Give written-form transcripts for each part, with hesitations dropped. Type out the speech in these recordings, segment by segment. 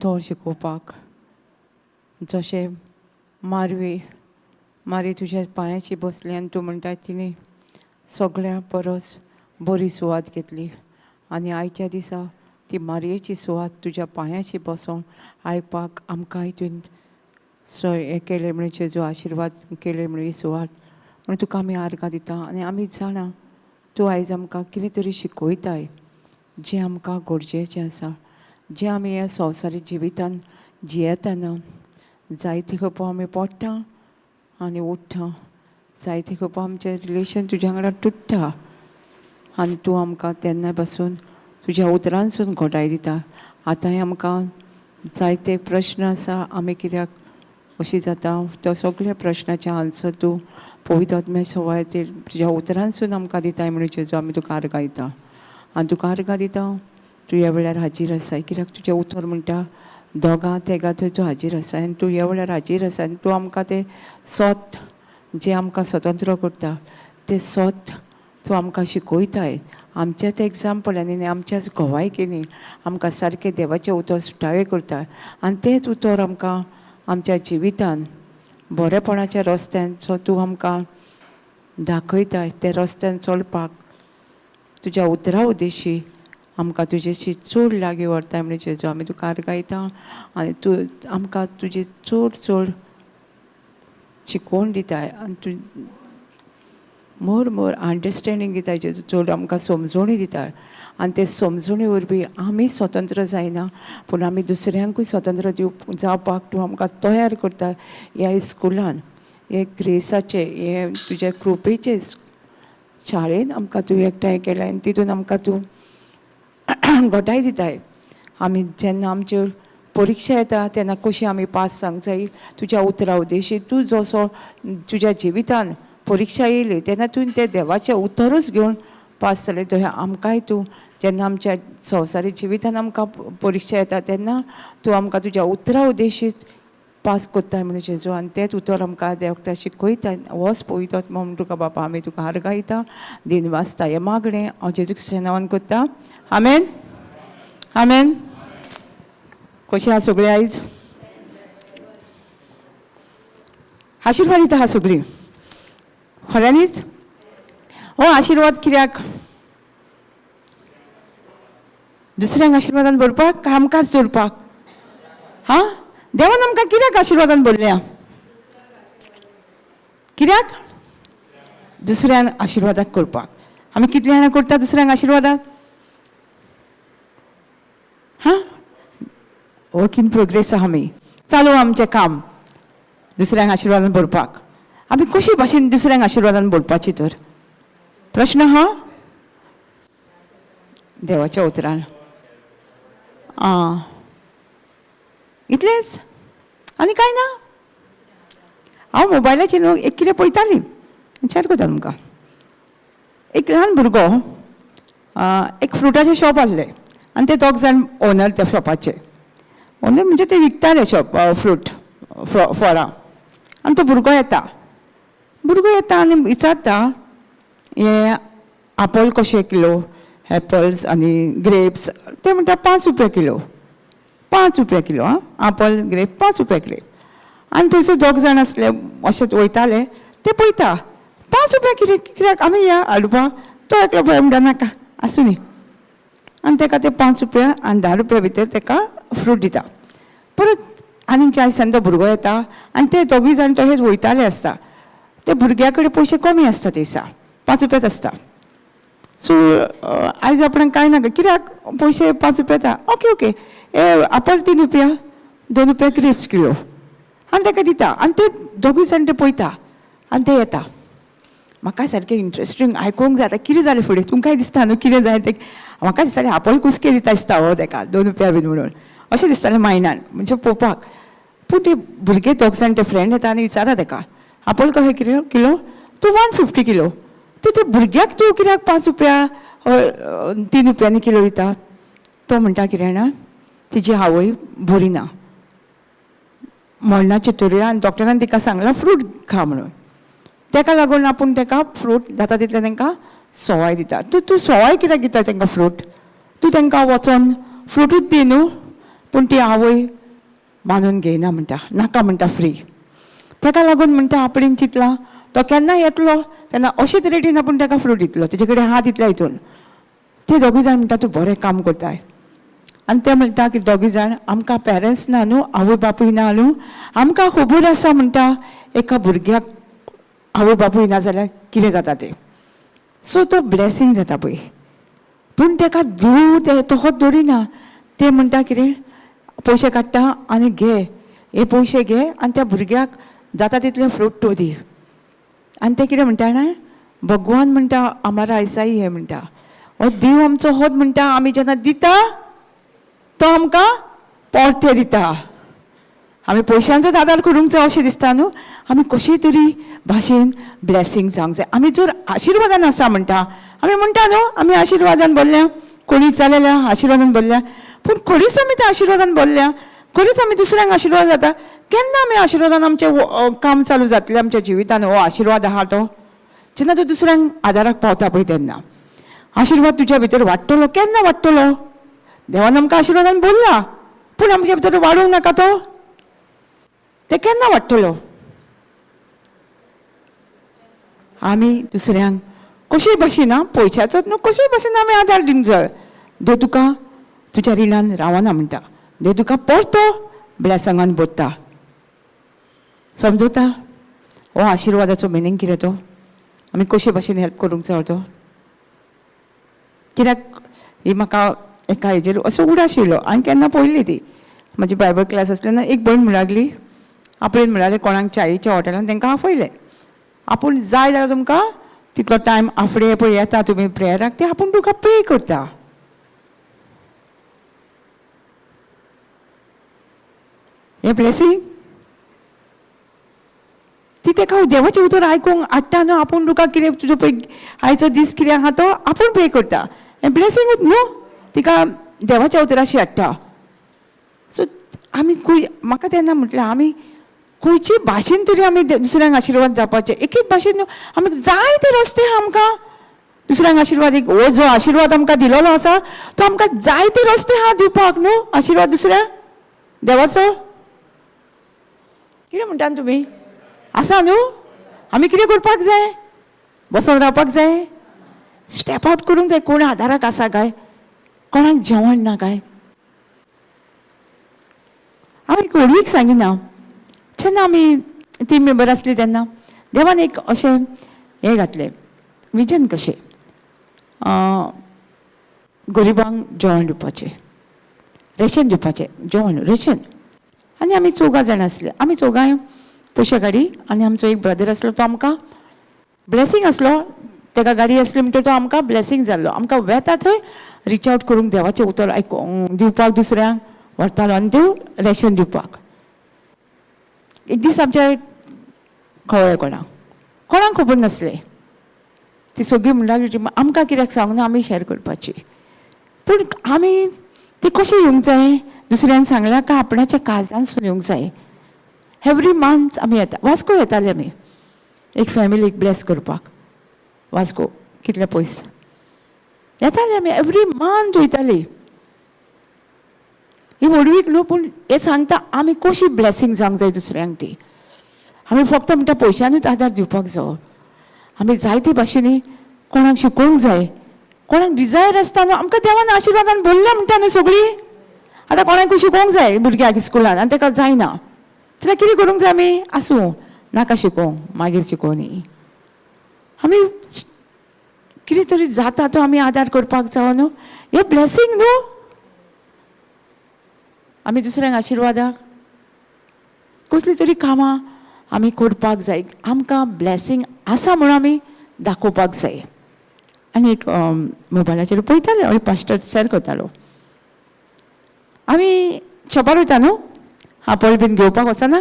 उतर शिकोवपाक जशें मारवी मारी तुज्या पांयाची बसली आनी तूं म्हणटा तिणें सगळ्यां परस बरी सुवात घेतली आनी आयच्या दिसा ती मारयेची सुवात तुज्या पांयाची बसोन आयकपाक आमकांय तुवें हें केलें म्हणून जेजू आशिर्वाद केले म्हणून ही सुवात म्हणून तुका आमी आर्गां दिता आनी आमी जाणा तूं आयज आमकां कितें तरी शिकयताय जें आमकां गरजेचें आसा, जें आमी ह्या संवसारीक जिवितान जियेतना जायते खेपो आमी पडटा आनी उठ्ठा, जायते खेपो आमचें रिलेशन तुज्या वांगडा तुट्टा आनी तूं आमकां तेन्ना पासून तुज्या उतरांसून घटाय दिता. आतांय आमकां जायते प्रश्न आसा, आमी कित्याक अशी जाता तो सगळ्या प्रश्नाचे आन्सर तूं पवित्र आत्म्या सवाय ते तुज्या उतरांसून आमकां दिताय म्हणून जेजू आमी तुका आर्गां दिता आनी तुका आर्गां दिता. तूं ह्या वेळार हाजीर आसाय कित्याक तुजें उतर म्हणटा दोगां तेगां थंय तूं हाजीर आसाय आनी तूं ह्या वेळार हाजीर आसाय आनी तूं आमकां तें सत जें आमकां स्वतंत्र करता तें सत तूं आमकां शिकयताय. आमच्याच एग्जाम्पलांनी आमच्याच गवायकेनी आमकां सारकें देवाचें उतर सुटावें करता आनी तेंच उतर आमकां आमच्या जिवितान बरेपणाच्या रस्त्यान सो तूं आमकां दाखयता त्या रस्त्यान चलपाक तुज्या उतरा उद्देशी आमकां तुजेशी चड लागीं व्हरता म्हणून जेजू आमी तुका आर्गां दिता आनी तूं आमकां तुजी चड चड शिकोवन दिताय आनी तूं मोर मोर अंडरस्टँडींग दिता जेजू, चड आमकां समजोणी दिता आनी ते समजोणी वरवीं आमी स्वतंत्र जायना पूण आमी दुसऱ्यांकूय स्वतंत्र दिवप जावपाक तूं आमकां तयार करता. ह्या स्कुलान हे ग्रेसाचे हे तुज्या कृपेचे शाळेन आमकां तूं एकठांय केलें आनी तितून आमकां तूं घटाय दिताय. आमी जेन्ना आमच्यो परिक्षा येता तेन्ना कशी आमी पास जावंक जाय तुज्या उतरा उद्देशी तूं जसो तुज्या जिवितान परिक्षा येयली तेन्ना तुवें तें देवाचें उतरूच घेवन पास जालें. तशें आमकांय तूं जेन्ना आमच्या संवसारीक जिवितान आमकां परिक्षा येता तेन्ना तूं आमकां तुज्या उतरा उद्देशीत पास करताय म्हणून जेजू आनी तेंच उतर आमकां देवता शिकयता. होच पवित्र म्हणून तुका बापा आमी तुका आर्गां दिता. दिनवासता हें मागणें हांव जेजू क्रिस्ताच्या नांवान करता. आमेन आमेन. कशें आसा सगळें आयज? आशिर्वाद दिता आहा सगळीं खऱ्यांनीच. हो आशिर्वाद कित्याक? दुसऱ्यांक आशिर्वादान भरपाक काय आमकांच दवरपाक? हां, देवान आमकां कित्याक आशिर्वादान भरल्या? कित्याक? दुसऱ्यांक आशिर्वादाक करपाक. आमी कितले जाणां करता दुसऱ्यांक आशिर्वादाक? हां, वर्क इन प्रोग्रेस आहा आमी, चालू आमचें काम दुसऱ्यांक आशिर्वादान भरपाक. आमी कशी भाशेन दुसऱ्यांक आशिर्वादान भरपाची तर प्रश्न आहा देवाच्या उतरान. आं, इतलेंच आनी कांय ना. हांव मोबायलाचेर न्हू एक कितें पळयताली, विचार करता तुमकां. एक ल्हान भुरगो एक फ्रुटाचें शॉप आहलें आनी ते दोग जाण ओनर त्या शॉपाचे. ओनर म्हणजे ते विकताले शॉप फ्रूट फळां. आनी तो भुरगो येता, भुरगो येता आनी विचारता हे आपोल कशें किलो, एपल्स आनी ग्रेप्स. ते म्हणटा 5 रुपया किलो, 5 रुपया किलो. आं, आपोल ग्रेप 5 रुपया किलो. आनी थंयसर दोग जाण आसले अशेंच वयताले, ते पळयता 5 रुपया कितें कित्याक आमी या हाडपा. तो एकलो पळय म्हणटा नाका आसूं न्ही. आनी तेका ते 5 रुपया आनी 10 रुपया भितर तेका फ्रूट दिता. परत आनीक 4 दिसांनी तो भुरगो येता आनी ते दोगूय जाण तशेंच वयताले आसता. ते भुरग्या कडेन पयशे कमी आसता ते दिसा, 5 रुपयाच आसता. सो आयज आपणाक कांय नाका कित्याक पयशे 5 रुपया येता. ओके ओके, हे आपोल 3 रुपया, 2 रुपया ग्रेप्स किलो आनी तेका दिता. आनी ते दोगूय जाण ते पळयता आनी ते येता. म्हाका सारकें इंट्रस्टींग आयकूंक जाता कितें जालें फुडें. तुमकांय दिसता न्हू कितें जाय तें. म्हाका दिसतालें आपोल कुसके दिता दिसता हो तेका 2 रुपया बीन म्हणून अशें दिसतालें मायंडान म्हणजे पळोवपाक. पूण ते भुरगे दोग जाण ते फ्रेंड येता आनी विचारता तेका आपोल कशें किलो किलो? तूं 150 किलो. तूं ते भुरग्याक तूं कित्याक 5 रुपया 3 रुपयांनी किलो दिता? तो म्हणटा कितें जाणा, तिजी आवय बरी ना, मरणाचे तोरया आनी डॉक्टरान तिका सांगलां फ्रूट खा म्हणून. तेका लागून आपूण तेका फ्रूट जाता तितलें तेंकां सवाय दिता. तूं सवाय कित्याक दिता तेंकां फ्रूट? तूं तेंकां वचोन फ्रुटूच दी न्हू, पूण ती आवय मानून घेयना म्हणटा, नाका म्हणटा फ्री. ताका लागून म्हणटा आपणेन चिंतलां तो केन्ना येतलो तेन्ना अशेच रेटीन आपूण ताका फ्रूट दितलो, तेजे कडेन आहा तितल्या हितून. ते दोगूय जाण म्हणटा तूं बरें काम करताय. आनी ते म्हणटा की दोगूय जाण आमकां पेरंट्स ना न्हू, आवय बापूय ना न्हू, आमकां खबर आसा म्हणटा एका भुरग्याक आवय बापूय ना जाल्यार कितें जाता तें. सो तो ब्लेसींग जाता पळय. पूण ताका दिवं ते तोहोच दवरिना. ते म्हणटा कितें पयशे काडटा आनी घे हे पयशे घे आनी त्या भुरग्याक जाता तितलें फ्रूट तूं दी. आनी ते कितें म्हणटा जाणा, भगवान म्हणटा आमारा ऐसाई हे म्हणटा, हो देव आमचो होच म्हणटा आमी जेन्ना दिता तो आमकां परते दिता. आमी पयशांचोच आदार करूंक जाय अशें दिसता न्हू, आमी कशी तरी भाशेन ब्लेसींग जावंक जाय. आमी जर आशिर्वादान आसा म्हणटा, आमी म्हणटा न्हू आमी आशिर्वादान भरल्या, कोणीच जालेल्या आशिर्वादान भरल्या, पूण खरीच आमी त्या आशिर्वादान भरल्या, खरीच आमी दुसऱ्यांक आशिर्वाद जाता. केन्ना आमी आशिर्वादान आमचें काम चालू जातलें आमच्या जिवितान, हो आशिर्वाद आहा तो जेन्ना तूं दुसऱ्यांक आदाराक पावता पळय तेन्ना आशिर्वाद तुज्या भितर वाडटलो. केन्ना वाडटलो? देवान आमकां आशिर्वादान बोल्ला, पूण आमच्या भितर वाडूंक नाका तो, ते केन्ना वाडटलो? आमी दुसऱ्यांक कशेय भशेन आं, पयशाचोच न्हू, कशेय भशेन आमी आदार दिवंक जाय. देव तुका तुज्या रिणान रावना म्हणटा, देव तुका परतो ब्लेसिंगान भरता. समजता हो आशिर्वादाचो मिनींग कितें तो? आमी कशे भशेन हेल्प करूंक जाय तो? कित्याक ही म्हाका एका हेजेर असो उडास येयलो. हांवें केन्ना पळयल्ली ती म्हजी बायबल क्लास आसली तेन्ना एक भयण म्हणूंक लागली, आपणेन म्हणलें कोणाक च्यायेच्या हॉटेलान तांकां आपयलें, आपूण जाय जाल्यार तुमकां तितलो टायम आफडे पळय येता तुमी प्रेयराक, ते आपूण तुका पे करता. हें ब्लेसींग ती तेका देवाचें उतर आयकूंक हाडटा न्हू, आपूण तुका कितें तुजो पळय आयचो दीस कितें आहा तो आपूण पे करता. हें ब्लेसिंगूच न्हू, तिका देवाच्या उतराशी हाडटा. सो आमी खंय, म्हाका तेन्ना म्हटलें आमी खंयचे भाशेन तरी आमी दुसऱ्यांक आशिर्वाद जावपाचे, एकेच भाशेन न्हू, आमी जायते रस्ते आहा आमकां दुसऱ्यांक आशिर्वाद. एक हो जो आशिर्वाद आमकां दिलेलो आसा तो आमकां जायते रस्ते आहा दिवपाक न्हू आशिर्वाद दुसऱ्या देवाचो. कितें म्हणटा तुमी आसा न्हू? आमी कितें करपाक जाय? बसोन रावपाक जाय? स्टेप आवट करूंक जाय. कोण आदाराक आसा काय? कोणाक जेवण ना काय? हांव एक व्हडवीक सांगिना, जेन्ना आमी टीम मेंबर आसली तेन्ना देवान एक अशें हें घातलें विजन कशें, गरिबांक जेवण दिवपाचें, रेशन दिवपाचें, जेवण रेशन. आनी आमी चौगां जाणां आसले, आमी चौगांय पयशे गाडी आनी आमचो एक ब्रदर आसलो तो आमकां ब्लेसींग आसलो, ताका गाडी आसली म्हणटकीर तो आमकां ब्लेसींग जाल्लो. आमकां वेता थंय रिच आवट करूंक देवाचें उतर आयकूंक दिवपाक दुसऱ्यांक व्हरतालो आनी त्यो रेशन दिवपाक. एक दीस आमच्या कळ्ळें कोणाक, कोणाक खबर नासलें, ती सगळीं म्हणटा लागली आमकां कित्याक सांगना आमी शेर करपाची. पूण आमी ती कशें येवंक जाय दुसऱ्यान सांगल्यार काय आपणाच्या काळजांतसून येवंक जाय. एवरी मंथ आमी येता वास्को येताले आमी एक फॅमिलीक ब्लेस करपाक, वास्को कितले पयस येताले आमी एवरी मंथ वयताली. ही व्हडवीक न्हू, पूण हें सांगता आमी कशी ब्लेसींग जावंक जाय दुसऱ्यांक. ती आमी फक्त म्हणटा पयशानूच आदार दिवपाक जावो, आमी जायते भाशेनी कोणाक शिकोवंक जाय, कोणाक डिजायर आसता न्हू. आमकां देवान आशिर्वादान भरल्या म्हणटा न्हू सगळीं. आतां कोणाकूय शिकोवंक जाय भुरग्याक स्कुलान आनी ताका जायना जाल्यार कितें करूंक जाय आमी? आसूं नाका शिकोवंक, मागीर शिकोवनी. आमी कितें तरी जाता तो आमी आदार करपाक जावो न्हू, हें ब्लेसींग न्हू. आमी दुसऱ्यांक आशिर्वादाक कसली तरी कामां आमी करपाक जाय, आमकां ब्लेसींग आसा म्हणून आमी दाखोवपाक जाय. आनी एक मोबायलाचेर पळयताले, हय पास्टर शेर करतालो, आमी शॉपार वयता न्हू आपोल बीन घेवपाक वचना,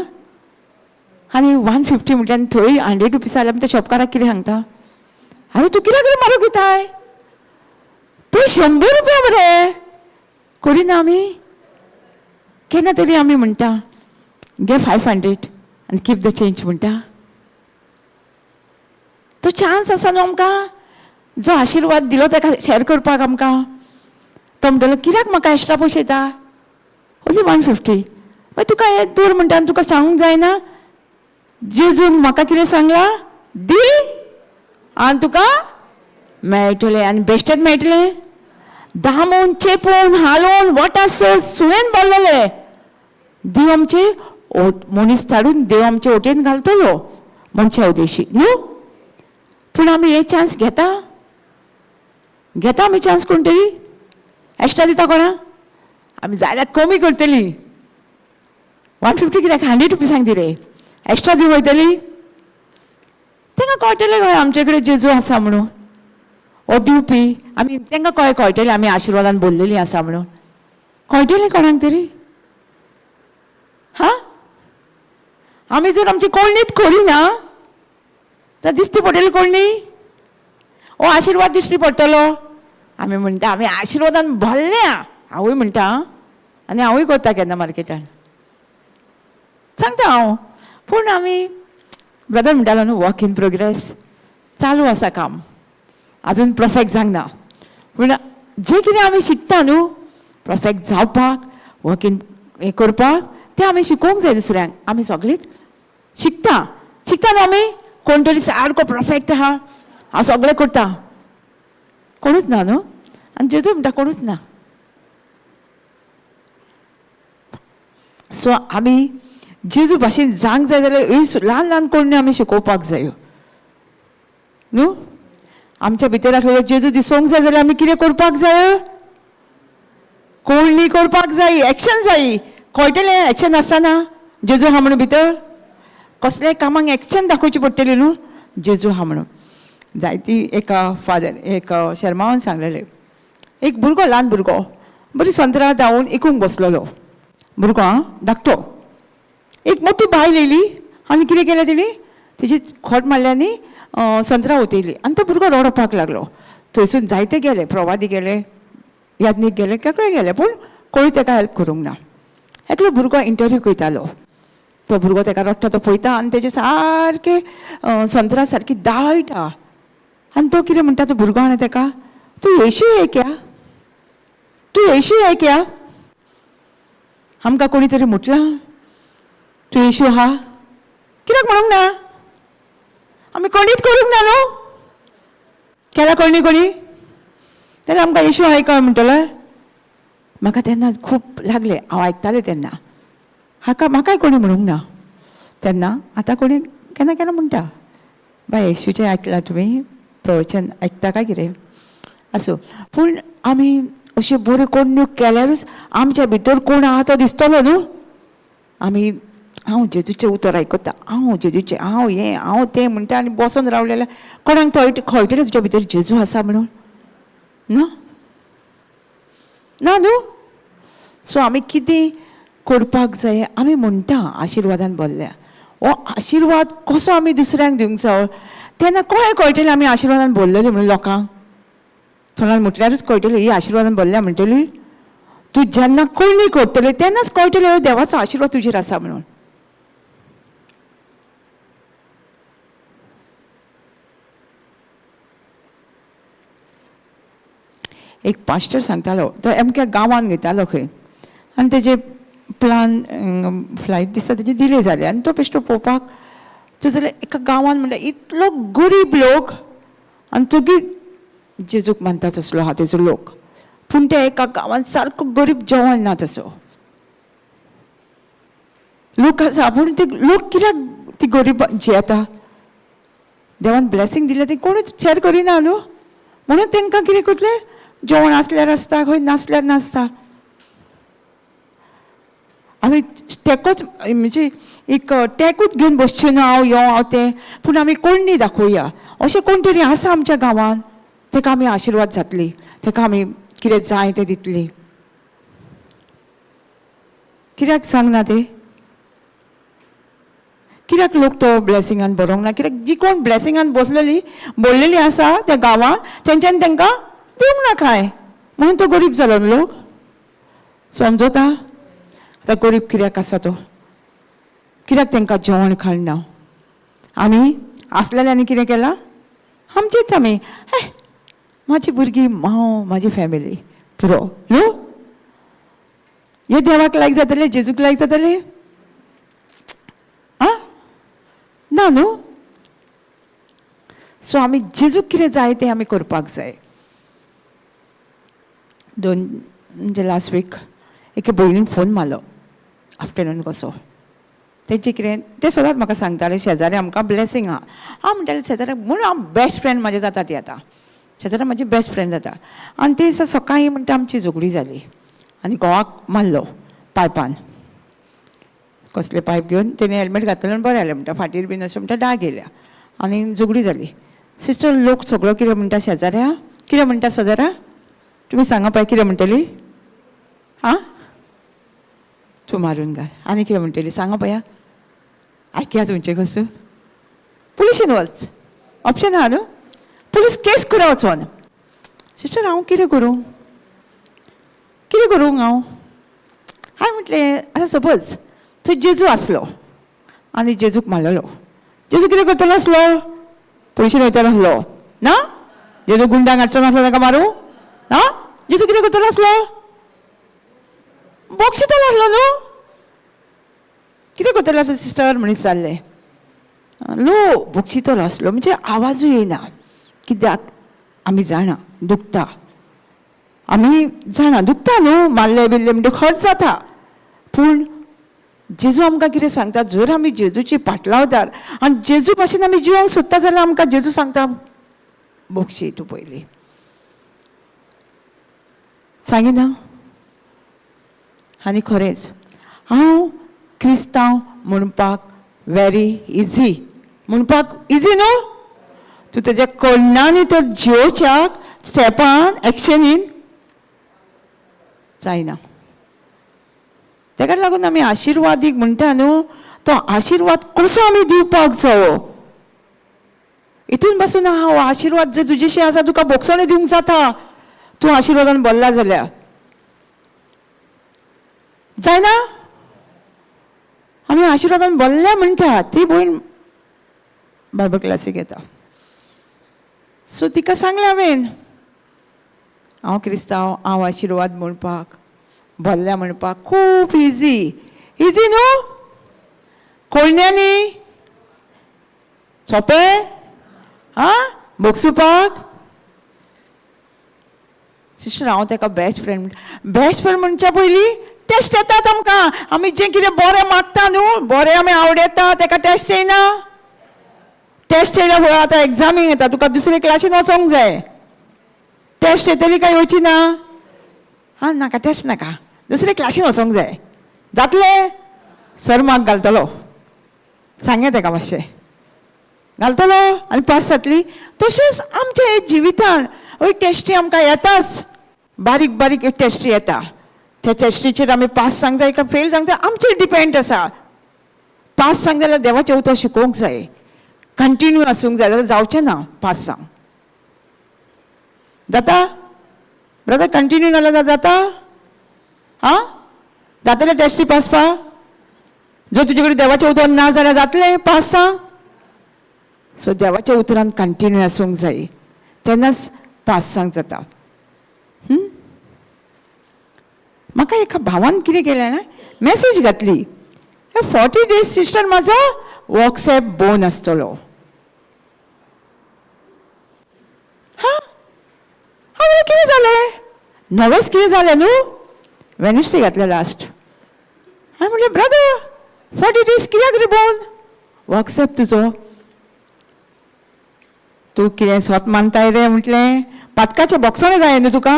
आनी 150 म्हटल्यार थंय 100 रुपीज जाल्यार आमी त्या शॉपकाराक कितें सांगता, आरे तूं कित्याक कितें म्हारग दिताय, तूं 100 रुपया मरे. करिना आमी केन्ना तरी आमी म्हणटा घे 500 आनी कीप the change म्हणटा. तो चान्स आसा न्हू आमकां, जो आशिर्वाद दिलो ताका शेर करपाक आमकां. तो म्हणटलो कित्याक म्हाका एक्स्ट्रा पयशे येता, ओन्ली 150. मागीर तुका हें दवर म्हणटा आनी तुका सांगूंक जायना? जेजून म्हाका कितें सांगलां? दी आनी तुका मेळटलें, आनी बेश्टेच मेळटलें. दामून चेपून हालोवन वटासो सुयेन भरलेलें. देव आमचे मनीस धाडून देव आमचे वटेन घालतलो मनशा उदेशी न्हू. पूण आमी हे चान्स घेता? घेता आमी चान्स? कोण तरी एक्स्ट्रा दिता कोणा? आमी जाल्यार कमी करतली. 150 कित्याक 100 रुपीसांक दी रे, एक्स्ट्रा दिवंक वयतली. तांकां कळटलें कळ्ळें आमचे कडेन जेजू आसा म्हणून, हो दिवपी. आमी तांकां कळ्ळें कळटलें आमी आशिर्वादान भरलेलीं आसा म्हणून, कळटलें कोणाक तरी. हा, आमी जर आमची कोळणीच करिना तर दिसती पडटली कोळणी, हो आशिर्वाद दिश्टी पडटलो. आमी म्हणटा आमी आशिर्वादान भरल्या, हांवूय म्हणटा आनी हांवूय करता केन्ना मार्केटान सांगता हांव. पूण आमी ब्रदर म्हणटालो न्हू, वर्क इन प्रोग्रेस, चालू आसा काम, आजून परफेक्ट जावंक ना. पूण जें कितें आमी शिकता न्हू परफेक्ट जावपाक, वर्क इन हें करपाक, तें आमी शिकोवंक जाय दुसऱ्यांक. आमी सगळींच शिकता, शिकता न्हू आमी. कोण तरी सारको परफेक्ट आहा, हांव सगळें करता, कोणूच ना न्हू. आनी जेजू म्हणटा कोणूच ना. सो आमी जेजू भाशेन जावंक जाय जाल्यार ल्हान ल्हान कोण्णी आमी शिकोवपाक जायो न्हू. आमच्या भितर आसलेलो जेजू दिसोंक जाय जाल्यार आमी कितें करपाक जाय? कोळणी करपाक जाय, एक्शन जाय. कळटलें एक्शन आसतना जेजू आहा म्हणून भितर. कसल्याय कामाक एक्शन दाखोवची पडटली न्हू जेजू आहा म्हणून. जायती एका फादर एक शर्मावन सांगलेलें, एक भुरगो ल्हान भुरगो बरी संत्रां धांवून इकूंक बसलेलो भुरगो, आं धाकटो. एक मोठी बायल येयली आनी कितें केलें तेणी, तेजी खोट मारली आनी संत्रां ओतयली आनी तो भुरगो रडपाक लागलो. थंयसून जायते गेले, प्रवादी गेले, याज्ञीक गेले, केकळे गेले, पूण कोणी तेका हेल्प करूंक ना. एकलो भुरगो इंटरव्यू करतालो, तो भुरगो तेका रडटा तो पळयता आनी तेजे सारके संत्रां सारकी दाळटा. आनी तो कितें म्हणटा तो भुरगो आनी तेका, तूं येशू है क्या, तूं येशू है क्या? आमकां कोणी तरी म्हटलां तूं येशू आहा, कित्याक म्हणूंक ना? आमी कोणीच करूंक ना न्हू, केला कोणी कोणी जाल्यार आमकां येशू आहा काय म्हणटलें. म्हाका तेन्ना खूब लागलें, हांव आयकतालें तेन्ना, हाका म्हाकाय कोणी म्हणूंक ना तेन्ना. आतां कोणी केन्ना केन्ना म्हणटा, बाय येशूचें आयकलां तुमी प्रवचन आयकता काय कितें आसूं. पूण आमी अश्यो बऱ्यो कोण्ण्यो केल्यारूच आमच्या भितर कोण आहा तो दिसतलो न्हू. आमी हांव जेजूचें उतर आयकता, हांव जेजूचें, हांव हें हांव तें म्हणटा आनी बसोन रावलें जाल्यार कोणाक कळटलें तुज्या भितर जेजू आसा म्हणून? ना ना न्हू. सो आमी कितें करपाक जाय? आमी म्हणटा आशिर्वादान भरल्या, हो आशिर्वाद कसो आमी दुसऱ्यांक दिवंक जावो? तेन्ना कशें कळटलें आमी आशिर्वादान भरलेली म्हणून लोकांक? थोड्यांक म्हटल्यारूच कळटलें ही आशिर्वादान भरल्या म्हणटली. तूं जेन्ना करणी करतली तेन्नाच कळटलें देवाचो आशिर्वाद तुजेर आसा म्हणून. एक पास्टर सांगतालो, तो अमक्या गांवान घेतालो खंय आनी तेजे प्लान फ्लायट दिसता तेजी डिले जाली आनी तो बेश्टो पळोवपाक तो जाल्यार एका गांवान म्हणल्यार इतलो गरीब लोक आनी तुगी जेजूक मानता तसलो आहा तेजो लोक, पूण त्या एका गांवान सारको गरीब जेवण ना तसो लोक आसा. पूण ते लोक कित्याक ती गरीब जियेता? देवान ब्लेसींग दिलें ती कोणूच शेर करिना न्हू, म्हणून तांकां कितें करतलें? जेवण आसल्यार आसता, खंय नासल्यार नासता. आमी तेकोच म्हणजे एक टॅकूच घेवन बसचें न्हू, हांव यो हांव तें, पूण आमी कोण्णी दाखोवया अशें कोण तरी आसा आमच्या गांवान, तेका आमी आशिर्वाद जातली, तेका आमी कितें जाय तें दितली. कित्याक सांगना ते? कित्याक लोक तो ब्लेसिंगान बरोवंक ना? कित्याक जी कोण ब्लेसिंगान बसलेली बोल्लेली आसा त्या गांवान तेंच्यान तांकां दिवंक ना कांय, म्हणून तो गरीब जालो न्हू लोक. समजता आतां गरीब कित्याक आसा तो? कित्याक तांकां जेवण खाण ना? आमी आसलेल्यांनी कितें केलां? आमचेच आमी, हे म्हाजी भुरगीं, हांव, म्हाजी फॅमिली पुरो न्हू. हे देवाक लायक जातले, जेजूक लायक जातले? आं, ना न्हू. सो आमी जेजूक कितें जाय तें आमी करपाक जाय. दोन म्हणजे लास्ट वीक एके भयणीन फोन मारलो आफ्टरनून कसो. तेंचें कितें तें सदांच म्हाका सांगतालें, शेजारी आमकां ब्लेसींग आहा. हांव म्हणटालें शेजाऱ्याक म्हणून हांव बेस्ट फ्रेंड म्हाजें जाता ती आतां, शेजाऱ्या म्हाजी बेस्ट फ्रेंड जाता. आनी ते दिसा सकाळीं म्हणटा आमची झगडी जाली आनी घोवाक मारलो पायपान, कसलें पायप घेवन. तेणी हेल्मेट घातलें आनी बरें जालें म्हणटा, फाटीर बीन अशें म्हणटा डाग येयल्या आनी झगडी जाली. सिस्टर, लोक सगळो कितें म्हणटा शेजाऱ्या, कितें म्हणटा शेजाऱ्या? तुमी सांगा पळय कितें म्हणटली? आं, तूं मारून घाल. आनी कितें म्हणटली सांगा पळया, आयकया तुमचे कडसून. पुलिशीन वच, ऑप्शन आहा न्हू, पुलीस केस करा वचोन. सिस्टर, हांव कितें करूं, कितें करूं हांव? हांवें म्हटलें आतां सपोज थंय जेजू आसलो आनी जेजूक मारलेलो, जेजू कितें करतलो आसलो? पुलिशीन वयतलो आसलो ना? जेजू गुंडांक हाडचो नासलो ताका मारूं ना? जेजू कितें करतलो आसलो? बक्षितलो आसलो न्हू? कितें करतलो आसलो सिस्टर म्हणीत जाल्लें. लो बक्षितलो आसलो म्हणजे आवाजूय येयना, कित्याक आमी जाणा दुखता, आमी जाणा दुखता न्हू, मारले बिल्ले म्हणटा हर्ट जाता. पूण जेजू आमकां कितें सांगता, जर आमी जेजूची पाटलावदार आनी जेजू भाशेन आमी जिवंक सोदता जाल्यार आमकां जेजू सांगता बक्षी तूं पयलीं सांगिना. आनी खरेंच हांव क्रिस्तांव म्हणपाक वेरी इजी, म्हणपाक इजी न्हू, तूं तेज्या कडणांनी तर जियोच्याक स्टेपान एक्शनीन जायना. तेका लागून आमी आशिर्वादीक म्हणटा न्हू, तो आशिर्वाद कसो आमी दिवपाक जावो. हितून बसून आहा हो आशिर्वाद जर तुजेशी आसा तुका बोगसणें दिवंक जाता, तूं आशिर्वादान भरला जाल्यार जायना. आमी आशिर्वादान भरल्या म्हणटा. ती भयण बायबल क्लासीक येता, सो तिका सांगलें हांवें, हांव क्रिस्तांव, हांव आशिर्वाद म्हणपाक भरल्या म्हणपाक खूब इजी. इजी न्हू, कोळण्यांनी सोंपें आं बोगसुपाक. सिस्टर, हांव ताका बेस्ट फ्रेंड, बेस्ट फ्रेंड म्हणच्या पयलीं टेस्ट येतात आमकां. आमी जें कितें बरें मागता न्हू, बरें आमी आवडयता, ताका टेस्ट येयना. टेस्ट येयल्या फुडें आतां एग्जामीक येता, तुका दुसरे क्लासीन वचोंक जाय. टेस्ट येतली काय येवची ना? आं नाका टेस्ट नाका, दुसरे क्लासीन वचोंक जाय. जातलें? सर मार्क घालतलो, सांगया ताका मातशें, घालतलो आनी पास जातली. तशेंच आमच्या हे जिवितान हय टेस्टी आमकां येताच, बारीक बारीक टेस्टी येता, त्या टेस्टीचेर आमी पास सांग जाय काय फेल सांग जाय आमचेर डिपेंड आसा. पास सांग जाल्यार देवाचें उतर शिकोवंक जाय, कंटिन्यू आसूंक जाय, जाल्यार जावचें ना. पास सांग जाता ब्रदर? कंटिन्यू नाल्यार जाता? आं जातलें टेस्टी पासपा? जर तुजे कडेन देवाचें उतर ना जाल्यार जातलें पास सांग? सो देवाच्या उतरान कंटिन्यू आसूंक जाय, तेन्नाच पास सांग जाता. म्हाका एका भावान कितें केलें ना, मॅसेज घातली, 40 डेज सिस्टर म्हाजो वॉट्सएप बोन आसतलो. हां हांव कितें जालें, नवेंच कितें जालें न्हू, वेनसडे घातलें लास्ट. हांवें म्हणलें ब्रदर 40 डेज कित्याक रे बोन वॉट्सएप तुजो, तूं कितें स्वत मानताय रे? म्हटलें पातकाचें बोगसणें जाय न्हू तुका.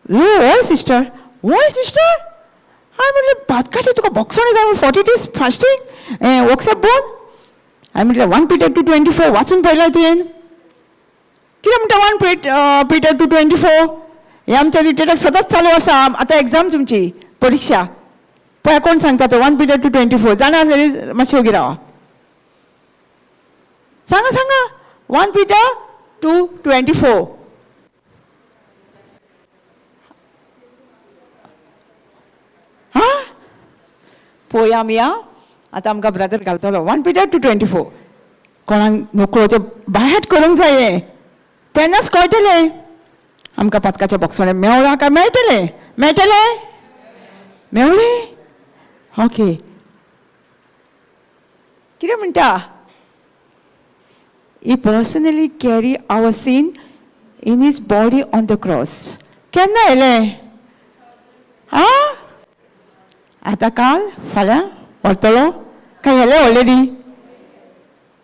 न्हू हय सिस्टर, हय सिस्टर. हांवें म्हटलें पातकाचें तुका बोगसणें जाय म्हूण 40 डेज फास्टींग हें वॉट्सएप बोन. हांवें म्हटलें 1 Peter 2:24 वाचून पळयलां तुवें? कितें म्हणटा 1 Peter 2:24? हें आमच्या रिट्रीटाक सदांच चालू आसा. आतां एग्जाम तुमची परिक्षा पळय कोण सांगता तो 1 Peter 2:24 जाणा आसलेली मातशें वगीर रावा. सांगा सांगा 1 Peter 2:24. हां पळोवया आमी. आं आतां आमकां ब्रदर घालतलो 1 Peter 2:24. कोणाक नकळो तें बायहाट करूंक जाय, तेन्नाच कळटलें आमकां पातकाच्या बोगसणें मेवळां काय मेळटलें. मेळटलें? मेवलें? ओके. कितें म्हणटा? He personally carry our sin in his body on the cross. केन्ना येयलें? आं, आतां काल फाल्यां व्हरतलो काय येयलें already?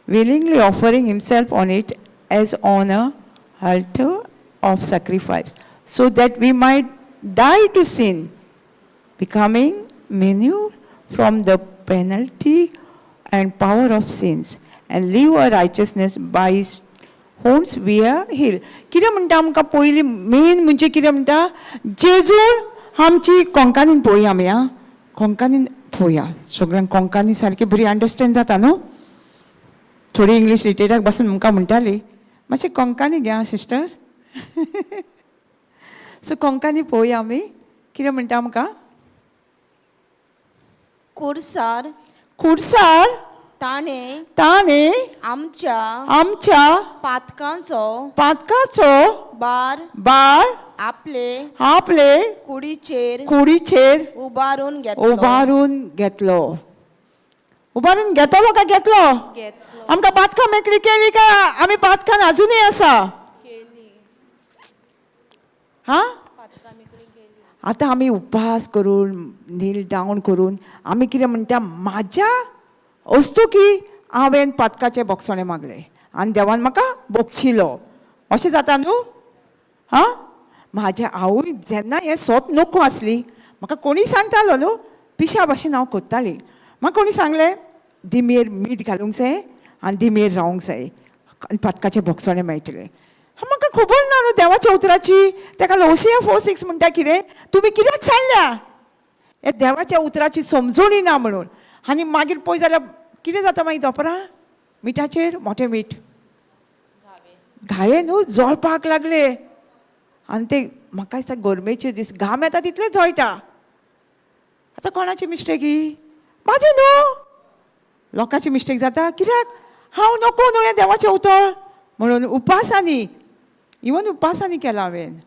Willingly offering himself on it as on a altar of sacrifice, so that we might die to sin, becoming immune from the penalty and power of sins, and live a righteousness by his wounds we are healed. कितें म्हणटा आमकां पयलीं main म्हणजे कितें म्हणटा? जेजून आमची कोंकानीन पळोवया आमी. आं, कोंकानीन पळोवया. सगळ्यांक कोंकानी सारकी बरी अंडरस्टँड जाता न्हू? थोडी इंग्लीश रिटेराक बसून आमकां म्हणटाली, मातशें कोंकानी घे आं सिस्टर. सो कोंकानी पळोवया आमी, कितें म्हणटा आमकां. कुर्सार खुर्सार ताणें ताणें आमच्या आमच्या पातकांचो पातकाचो बार बार आपले आपले कुडीचेर कुडीचेर उबारून घेतलो. उबारून घेतलो. उबारून घेतलो काय घेतलो? घेतलो. आमकां पातकां मेकळी केली काय आमी पातकान अजुनूय आसा? केली. हा, पातकां मेकळी केली. आतां आमी उपास करून, नील डावन करून आमी कितें म्हणटा? म्हाज्या वस्तू की हांवें पातकाचें बोगसणें मागलें आनी देवान म्हाका बोगशिलो, अशें जाता न्हू? हां, म्हाज्या आवय जेन्ना हें सोत नको आसली, म्हाका कोणी सांगतालो न्हू, पिशा भाशेन हांव करताली. म्हाका कोणी सांगलें, दिमेर मीठ घालूंक जाय आनी दिमेर रावंक जाय आनी पातकाचें बोगसणें मेळटलें. म्हाका खबर ना न्हू देवाच्या उतराची. ताका होसिया 4:6 म्हणटा कितें? तुमी कित्याक सांगल्या हे देवाच्या उतराची समजणी ना म्हणून. आनी मागीर पळय जाल्यार कितें जाता मागीर? दोपरां मिठाचेर मोठें मीठ घाये न्हू, जळपाक लागले. आनी ते म्हाका दिसता गरमेचे दीस, घाम येता तितले जळटा. आतां कोणाची मिस्टेक ही? म्हाजी न्हू. लोकांची मिस्टेक जाता कित्याक? हांव नको न्हू हें देवाचें उतर म्हणून उपासांनी, इवन उपासांनी केलां हांवें.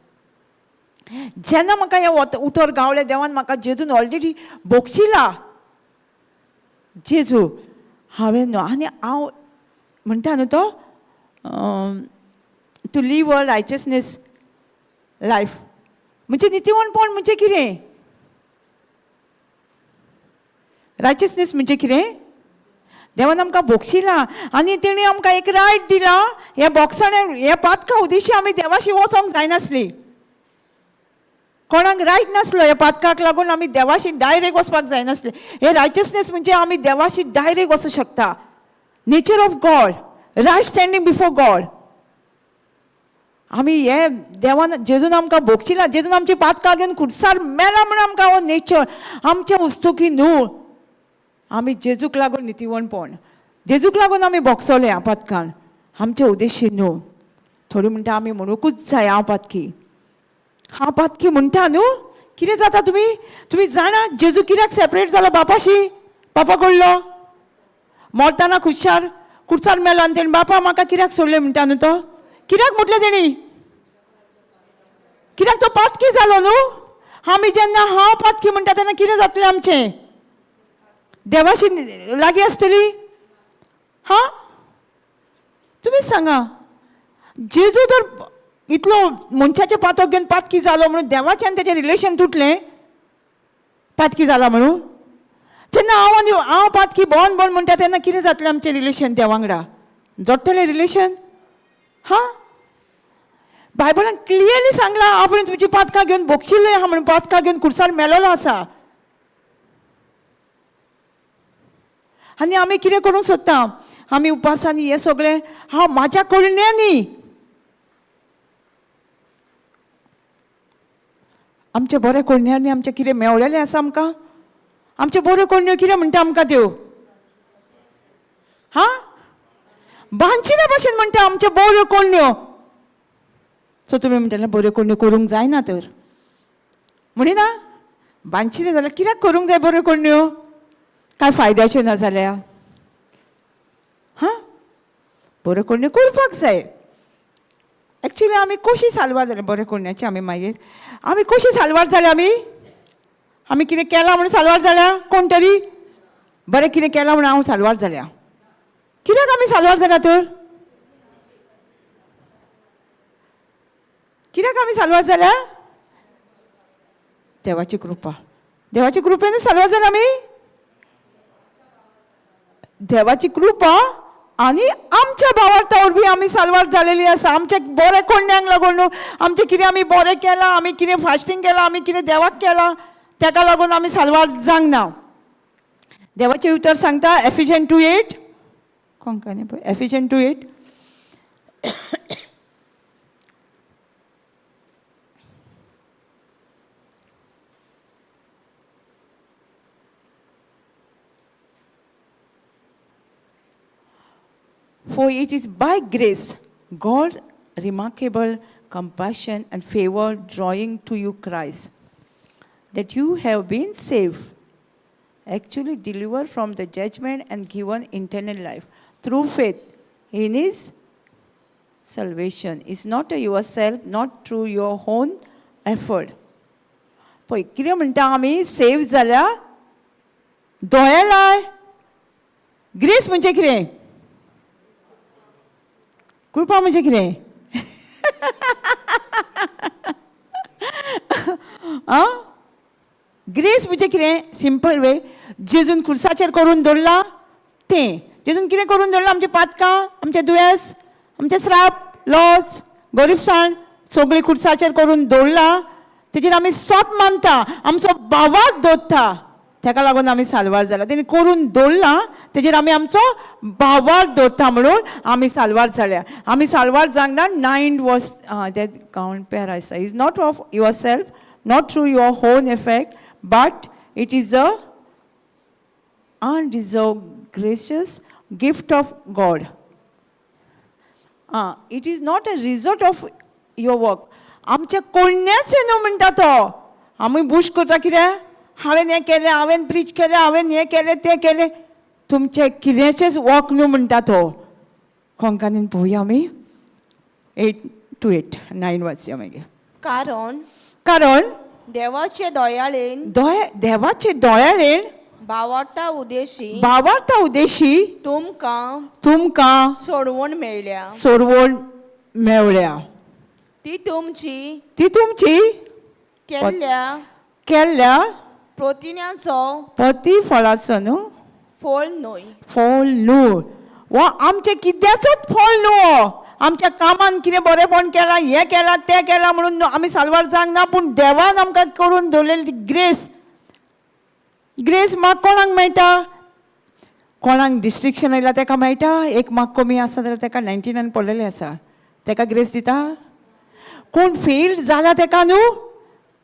जेन्ना म्हाका हें उतर गावलें, देवान म्हाका जेजून ऑलरेडी बोगशिला जेजू, हांवें न्हू. आनी हांव म्हणटा न्हू तो to live a righteousness life म्हणजे नितीवणपण म्हणजे कितें? रायचसनेस म्हणजे कितें? देवान आमकां बोगशिला आनी तेणी आमकां एक रायट दिला. हे बोगसणें, हे पातका उदेशी आमी देवाशी वचोंक जायनासली. कोणाक रायट नासलो. ह्या पातकाक लागून आमी देवाशी डायरेक्ट वचपाक जायनासले. हे रायचसनेस म्हणजे आमी देवाशी डायरेक्ट वचूं शकता. Nature of God, right standing before God. आमी हे देवान जेजून आमकां बोगशिला, जेजून आमची पातकां घेवन खुर्सार मेला म्हणून आमकां हो नेचर आमच्या वस्तुकी न्हू. आमी जेजूक लागून नितीवणपण, जेजूक लागून आमी बोगसोले ह्या पातकान, आमचे उद्देशी न्हू. थोडी म्हणटा आमी म्हणूकूच जाय, हांव पातकी, हांव पातकी म्हणटा न्हू. कितें जाता तुमी? तुमी जाणा जेजू कित्याक सेपरेट जालो बापाशी? बापा कडलो मरतना खुशार खुर्सार मेलो आनी तेणी बापा म्हाका कित्याक सोडलें म्हणटा न्हू तो. कित्याक म्हटलें तेणी? कित्याक तो पातकी जालो न्हू. आमी जेन्ना हांव पातकी म्हणटा तेन्ना कितें जातलें आमचें? देवाशी लागीं आसतली? हां, तुमीच सांगा. जेजू तर इतलो मनशाचें पातक घेवन पातकी जालो म्हणून देवाचें आनी तेजें रिलेशन तुटलें, पातकी जाला म्हणून. जेन्ना हांव आनी हांव पातकी बोन बोन म्हणटा तेन्ना कितें जातलें आमचें रिलेशन देवा वांगडा? जोडटलें रिलेशन? हां, बायबलान क्लियरली सांगलां, आपणें तुमची पातकां घेवन बोगशिल्लें आहा म्हणून, पातकां घेवन खुर्सार मेलोलो आसा. आनी आमी कितें करूंक सोदता? आमी उपासांनी हें सगळें हांव म्हाज्या करण्यांनी. आमच्या बऱ्या करण्यांनी आमचें कितें मेवलेलें आसा आमकां? आमच्यो बऱ्यो करण्यो कितें म्हणटा आमकां देव? हां, बांदशिना भशेन म्हणटा आमच्यो बऱ्यो करण्यो. सो तुमी म्हणटले बऱ्यो करण्यो करूंक जायना तर म्हणिना. बांदशिना जाल्यार कित्याक करूंक जाय बऱ्यो करण्यो? कांय फायद्याच्यो ना जाल्यार? हां, बऱ्यो करण्यो करपाक जाय. एक्चुली आमी कशी साल्वार जाले बऱ्यो करण्याची? आमी मागीर आमी कशी साल्वार जाले आमी? आमी कितें केलां म्हणून साल्वार जाल्या? कोण तरी बरें कितें केलां म्हणून हांव साल्वार जाल्या? कित्याक आमी साल्वार जाल्या तर? कित्याक आमी साल्वार जाल्या? देवाची कृपा. देवाची कृपेन साल्वार जाल्या आमी. देवाची कृपा आनी आमच्या भावार्था वरवीं आमी साल्वार जालेली आसा. आमच्या बरें कोण्यांक लागून न्हू, आमचें कितें आमी बरें केलां, आमी कितें फास्टींग केलां, आमी कितें देवाक केलां, तेका लागून आमी साल्वार जावंक ना. देवाचें उतर सांगता एफिजन 2:8, कोंकणी पळय, एफिजन 2:8. For it is by grace, God remarkable compassion and favor drawing to you Christ, that you have been saved, actually delivered from the judgment and given eternal life through faith in His salvation. It's not yourself, not through your own effort. पळय कितें म्हणटा, आमी save जाल्या दोळे लाय. Grace म्हणजे कितें? कृपा म्हणजे कितें? आं, ग्रेस म्हणजे कितें? सिंपल वे, जेजून खुर्साचेर करून दवरला तें. जेजून कितें करून दवरलां? आमचें पातकां, आमचें दुयेंस, आमचें श्राप, लॉस, गरीबसाण सगळीं खुर्साचेर करून दवरला. तेजेर आमी सोत मानता, आमचो भावार्थ दवरता, तेका लागून आमी साल्वार जाला. तेणी करून दवरला तेजेर आमी आमचो भावार्थ दवरता म्हणून आमी साल्वार जाल्या. आमी साल्वार जावंक ना. 9 वर्स ते काउंट पेर आसा. Is not of yourself, not through your own effort, but it is a undeserved gracious gift of God. It is not a result of your work. आमच्या कोण्याचें न्हू म्हणटा तो. आमी बूश करता कितें? हांवें हें केलें, हांवें प्रीच केलें, हांवें हें केलें, तें केलें. तुमचें कितेंचेंच वर्क न्हू म्हणटा तो. कोंकणीन पळोवया आमी 8 to 8, 9 वाचया मागीर. कारण कारण देवाचे दयाळेन देवाचे दोळ्यालेन भावार्था उदेशी भावार्था उद्देशी तुमकां तुमकां सोडवण मेळ्ळ्या. सोडवण मेवल्या. ती तुमची ती तुमची केल्ल्या केल्ल्या प्रतिन्याचो प्रतिफळाचो न्हू, फळ न्हय. फळ न्हू वा आमचें कित्याचोच फळ न्हू. आमच्या कामान कितें बरेंपण केलां, हें केलां, तें केलां म्हणून न्हू आमी साल्वार जावंक ना, पूण देवान आमकां करून दवरलेली ती ग्रेस. ग्रेस मार्क कोणाक मेळटा? कोणाक डिस्ट्रिक्शन आयला तेका मेळटा? एक मार्क कमी आसा जाल्यार तेका 99 पडलेले आसा, तेका ग्रेस दिता? कोण फेल जाला तेका न्हू,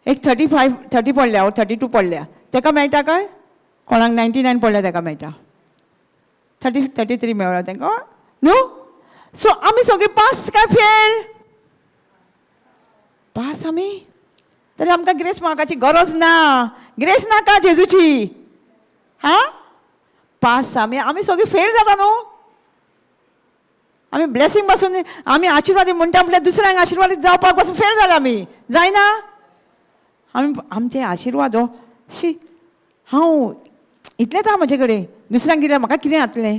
एक 35 30 पडल्या वो 32 पडल्या, तेका मेळटा काय? कोणाक 99 पडल्या तेका मेळटा? 30 33 मेळ्ळा तेंकां न्हू. सो आमी सगळीं पास काय फेल? पास आमी. तर आमकां ग्रेस मार्काची गरज ना. ग्रेस नाका जेजूची. हा, पास आमी. आमी सगळीं फेल जाता न्हू. आमी ब्लेसींग पासून, आमी आशिर्वादी म्हणटा म्हटल्यार दुसऱ्यांक आशिर्वादीत जावपाक पासून फेल जाले आमी. जायना आमी. आमचे आशिर्वाद हो शी, हांव इतलेंच आहा म्हजे कडेन, दुसऱ्यांक दिल्यार म्हाका कितें जातलें?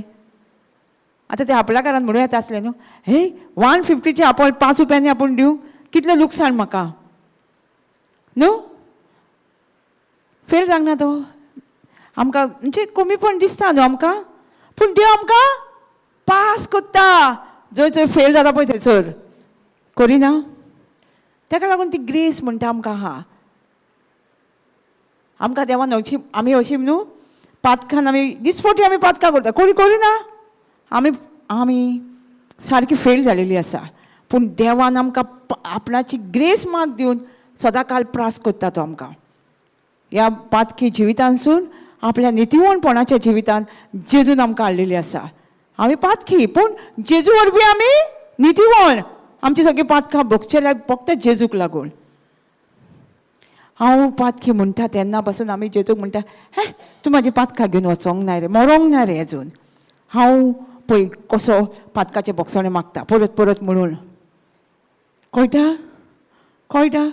आतां ते आपल्याकारान म्हणूं येता आसलें न्हू, हे 150चे आपण 5 रुपयांनी आपूण दिवं, कितलें लुकसाण म्हाका न्हू. फेल जावंक ना तो. आमकां म्हणजे कमीपण दिसता न्हू आमकां, पूण देव आमकां पास करता. जंय जंय फेल जाता पळय थंयसर करिना. ताका लागून ती ग्रेस म्हणटा आमकां आहा. आमकां देवान अशी, आमी अशी न्हू पातकान आमी दिसपटी आमी पातकां करता, कोणी करिना. आमी सारकी फेल जालेली आसा, पूण देवान आमकां आपणाची ग्रेस मार्क दिवन सदांकाल प्रास करता तो आमकां. ह्या पातकी जिवितांसून आपल्या नितीवणपणाच्या जिवितान जेजून आमकां हाडलेली आसा. आमी पातकी, पूण जेजू वरवीं आमी नितीवण. आमची सगळीं पातकां भोगचेल्या फक्त जेजूक लागून. हांव पातकी म्हणटा तेन्ना पासून आमी जेजूक म्हणटा, हे तूं म्हाजी पातकां घेवन वचोंक ना रे, मरोंक ना रे अजून. हांव पळय कसो पातकाचें बोगसणें मागता परत परत म्हणून. कळटा? कळटा?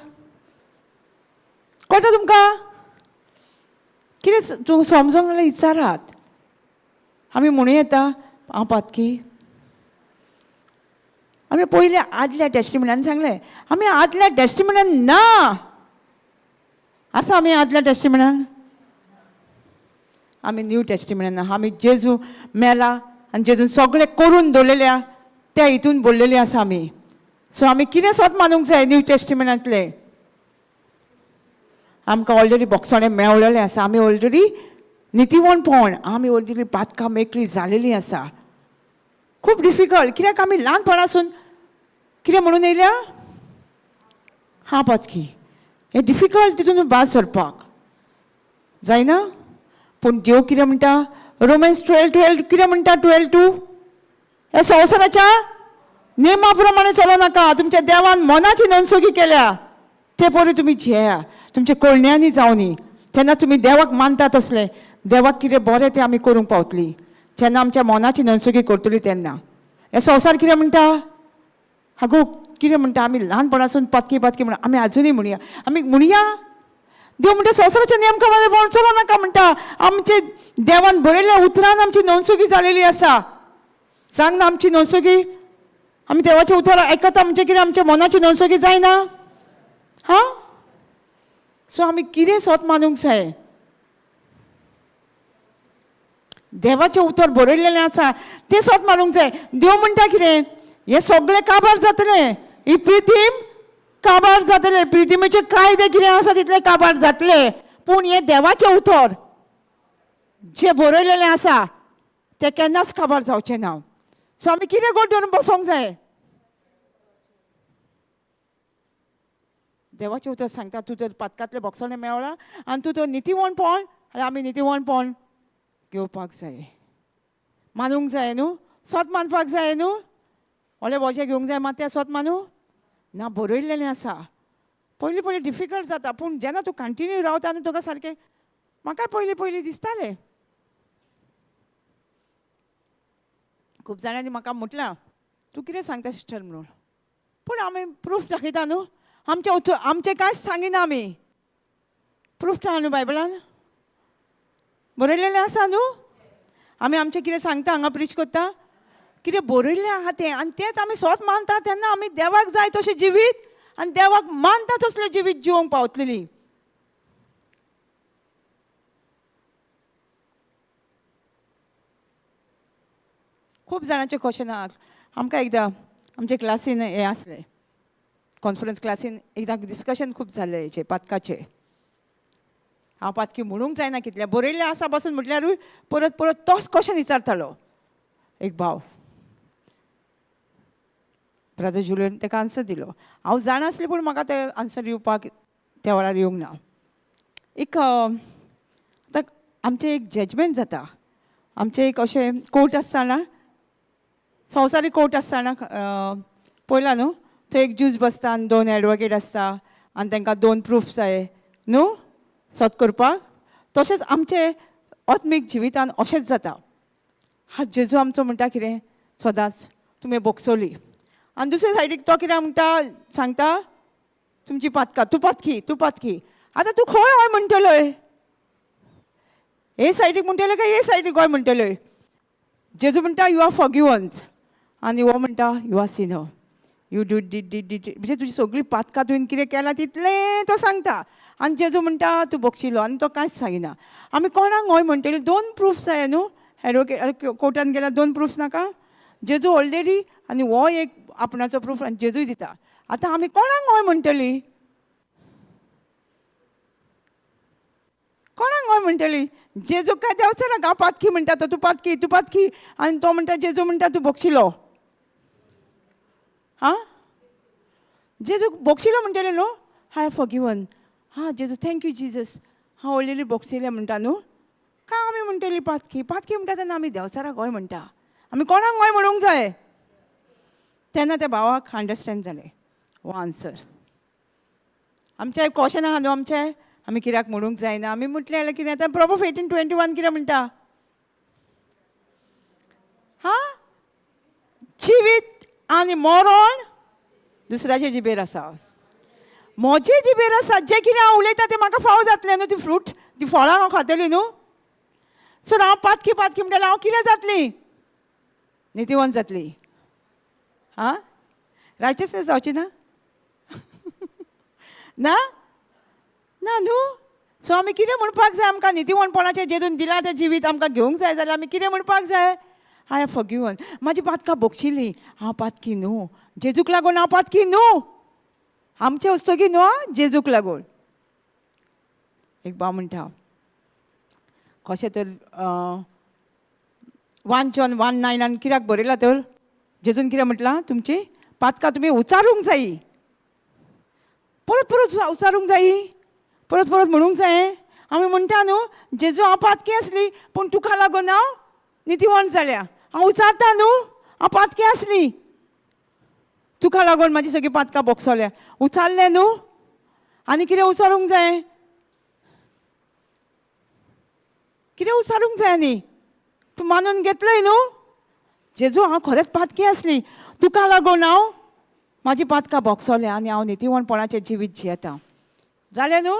कळटा तुमकां? कितें तूं समजोंक जाल्यार विचारात. आमी म्हणूं येता हांव पातकी. आमी पयल्या आदल्या टेस्टिमोन्यान सांगलें आमी आदल्या टेस्टिमोन्यान ना आसा. आमी आदल्या टेस्टिमोन्यान, आमी न्यू टेस्टिमोन्यान. आमी जेजू मेला आनी जेजून सगळें करून दवरलेल्या त्या हितून बोल्लेली आसा आमी. सो आमी कितें सोत मानूंक जाय न्यू टेस्टिमोन्यांतलें. आमकां ऑलरेडी बोगसणें मेळलेलें आसा. आमी ऑलरेडी नितीवणपण, आमी ऑलरेडी पातकां मेकळी जालेली आसा. खूब डिफिकल्ट कित्याक आमी ल्हानपणासून कितें म्हणून येयल्या हां पातकी. हें डिफिकल्ट तितून भायर सरपाक जायना. पूण देव कितें म्हणटा रोमन्स 12:12 कितें म्हणटा 12:2, ह्या संवसाराच्या नेमा प्रमाणे चलो नाका. तुमच्या देवान मनाची ननसोगी केल्या ते परी तुमी जियेया, तुमच्या कोळण्यांनी जावनी. तेन्ना तुमी देवाक मानता तसलें देवाक कितें बरें तें आमी करूंक पावतली जेन्ना आमच्या मनाची ननसोगी करतली तेन्ना. हे संवसार कितें म्हणटा आगो कितें म्हणटा आमी ल्हानपणासून पातकी पातकी म्हणून आमी आजुनूय म्हणया. आमी म्हणया देव म्हणटा संवसाराच्या नेम प्रमाणे चलो नाका म्हणटा. आमचे देवान बरयल्ल्या उतरान आमची ननसोगी जालेली आसा. सांग ना आमची ननसोगी, आमी देवाचें उतर आयकता म्हणजे कितें आमच्या मनाची ननसोगी जायना. हां, सो आमी कितें सोत मानूंक जाय. देवाचें उतर बरयल्लें आसा तें सोत मानूंक जाय. देव म्हणटा कितें हें सगळें काबार जातलें, ही प्रितीम काबार जातलें, प्रितिमेचे कायदे कितें आसा तितले काबार जातले. पूण हें देवाचें उतर जें बरयलेलें आसा तें केन्नाच काबार जावचें ना. सो आमी कितें गोड धरून बसोंक जाय. देवाचें उतर सांगता तूं जर पातकांतलें बोगसणें मेळ्ळां आनी तूं जर नितीवणपण, आमी नितीवणपण घेवपाक जाय, मानूंक जाय न्हू, सोत मानपाक जाय न्हू. व्हडलें वजें घेवंक जाय मात तें सोत मानू ना. बरयल्लेलें आसा. पयलीं पयलीं डिफिकल्ट जाता पूण जेन्ना तूं कंटिन्यू रावता न्हू तुका सारकें. म्हाका पयलीं पयलीं दिसतालें, खूब जाणांनी म्हाका म्हटलां तूं कितें सांगता सिस्टर म्हणून. पूण आमी प्रूफ दाखयता न्हू. आमचें आमचें कांयच सांगिना आमी. प्रूफ आहा न्हू बायबलान बरयलेलें आसा न्हू. आमी आमचें कितें सांगता हांगा प्रीच करता कितें बरयल्लें आहा तें आनी तेंच आमी स्वत मानता तेन्ना आमी देवाक जाय तशें जिवीत आनी देवाक मानता तसलें जिवीत जिवंक पावतली. खूब जाणांचें क्वेश्चन आमकां एकदां आमचे क्लासीन हें आसलें कॉन्फरन्स क्लासीन एकदां डिस्कशन खूब जालें हेचें पातकाचें. हांव पातकी म्हणूंक जायना कितलें बरयल्लें आसा पासून म्हटल्यारूय परत परत तोच क्वेश्चन विचारतालो एक भाव. ब्रदर जुलियन ताका आन्सर दिलो. हांव जाणा आसलें पूण म्हाका तें आन्सर दिवपाक त्या वेळार येवंक ना. एक आतां आमचें एक जजमेंट जाता, आमचें एक अशें कोर्ट आसतना संवसारीक कोर्ट आसतना पळयला न्हू, थंय एक ज्यूज बसता आनी 2 एडवोकेट आसता आनी तांकां 2 प्रूफ जाय न्हू सोद करपाक. तशेंच आमचें आत्मीक जिवितान अशेंच जाता. हा जेजू आमचो म्हणटा कितें सदांच तुमी बोगसोली आनी दुसरे सायडीक तो कितें म्हणटा सांगता तुमची पातकां, तूं पातकी तूं पातकी. आतां तूं खंय हय म्हणटलोय, हे सायडीक म्हणटले काय हे सायडीक हय म्हणटलोय. जेजू म्हणटा you are फॉरगिवन्स आनी हो म्हणटा you are sinner, you do did did did, म्हणजे तुजी सगळीं पातकां तुवें कितें केलां तितलें तो सांगता. आनी जेजू म्हणटा तूं बक्षिलो आनी तो कांयच सांगिना. आमी कोणाक हय म्हणटली 2 प्रूफ्स जाय न्हू. एडवोकेट कोर्टान गेल्यार 2 प्रूफ्स नाका. जेजू ऑलरेडी आनी हो एक आपणाचो प्रूफ आनी जेजूय दिता. आतां आमी कोणाक हय म्हणटली, कोणाक हय म्हणटली. जेजू काय देंवचाराक हांव पातकी म्हणटा तो तूं पातकी तूं पातकी आनी तो म्हणटा जेजू म्हणटा तूं बक्षिलो. हां जेजू बक्षिलो म्हणटलें न्हू, I forgiven. हां जेजू thank you Jesus, हांव ऑलरेडी बक्षिलें म्हणटा न्हू. काय आमी म्हणटली पातकी पातकी म्हणटा तेन्ना आमी देंवचाराक हय म्हणटा. आमी कोणाक हय म्हणूंक जाय. तेन्ना त्या भावाक अंडरस्टँड जालें हो आन्सर. आमचें क्वेश्चन आहा न्हू आमचें, आमी कित्याक म्हणूंक जायना. आमी म्हटलें जाल्यार कितें आतां प्रोवर्ब 18:21 कितें म्हणटा, हां जिवीत आनी मरण दुसऱ्याचे जिबेर आसा. म्हजे जिबेर आसा जें कितें हांव उलयता तें म्हाका फाव जातलें न्हू, ती फ्रूट ती फळां हांव खातली न्हू. सो हांव पातकी पातकी म्हणटालें, हांव कितें जातली? नितीवंत जातली. आं, रायचसनेस जावची ना? ना ना न्हू. सो आमी कितें म्हणपाक जाय? आमकां नितीवंतपणाचें जेजून दिलां तें जिवीत आमकां घेवंक जाय जाल्यार आमी कितें म्हणपाक जाय? I have फॉरगिवन, म्हाजी पातकां भोगशिल्ली, हांव पातकी न्हू, जेजूक लागून हांव पातकी न्हू, आमचे वस्तोगी न्हू, आं, जेजूक लागून. एक बा म्हणटा कशें तर 1 John 1:9 कित्याक बरयलां तर? जेजून कितें म्हटलां? तुमची पातकां तुमी उचारूंक जायी, परत परत उचारूंक जायी, परत परत म्हणूंक जाय. आमी म्हणटा न्हू, जेजू हांव पातकी आसली पूण तुका लागून हांव नितीवंत जाल्या, हांव उचारता न्हू, हांव पातकी आसली, तुका लागून म्हाजी सगळीं पातकां बोगसोल्या, उचारलें न्हू. आनी कितें उचारूंक जाय? कितें उचारूंक जाय? आनी तूं मानून घेतलय न्हू, जेजू हांव खरेंच पातकी आसली, तुका लागून हांव म्हाजी पातकां बोगसोल्या आनी हांव नितीवंतपणाचें जिवीत जियेता. जालें न्हू?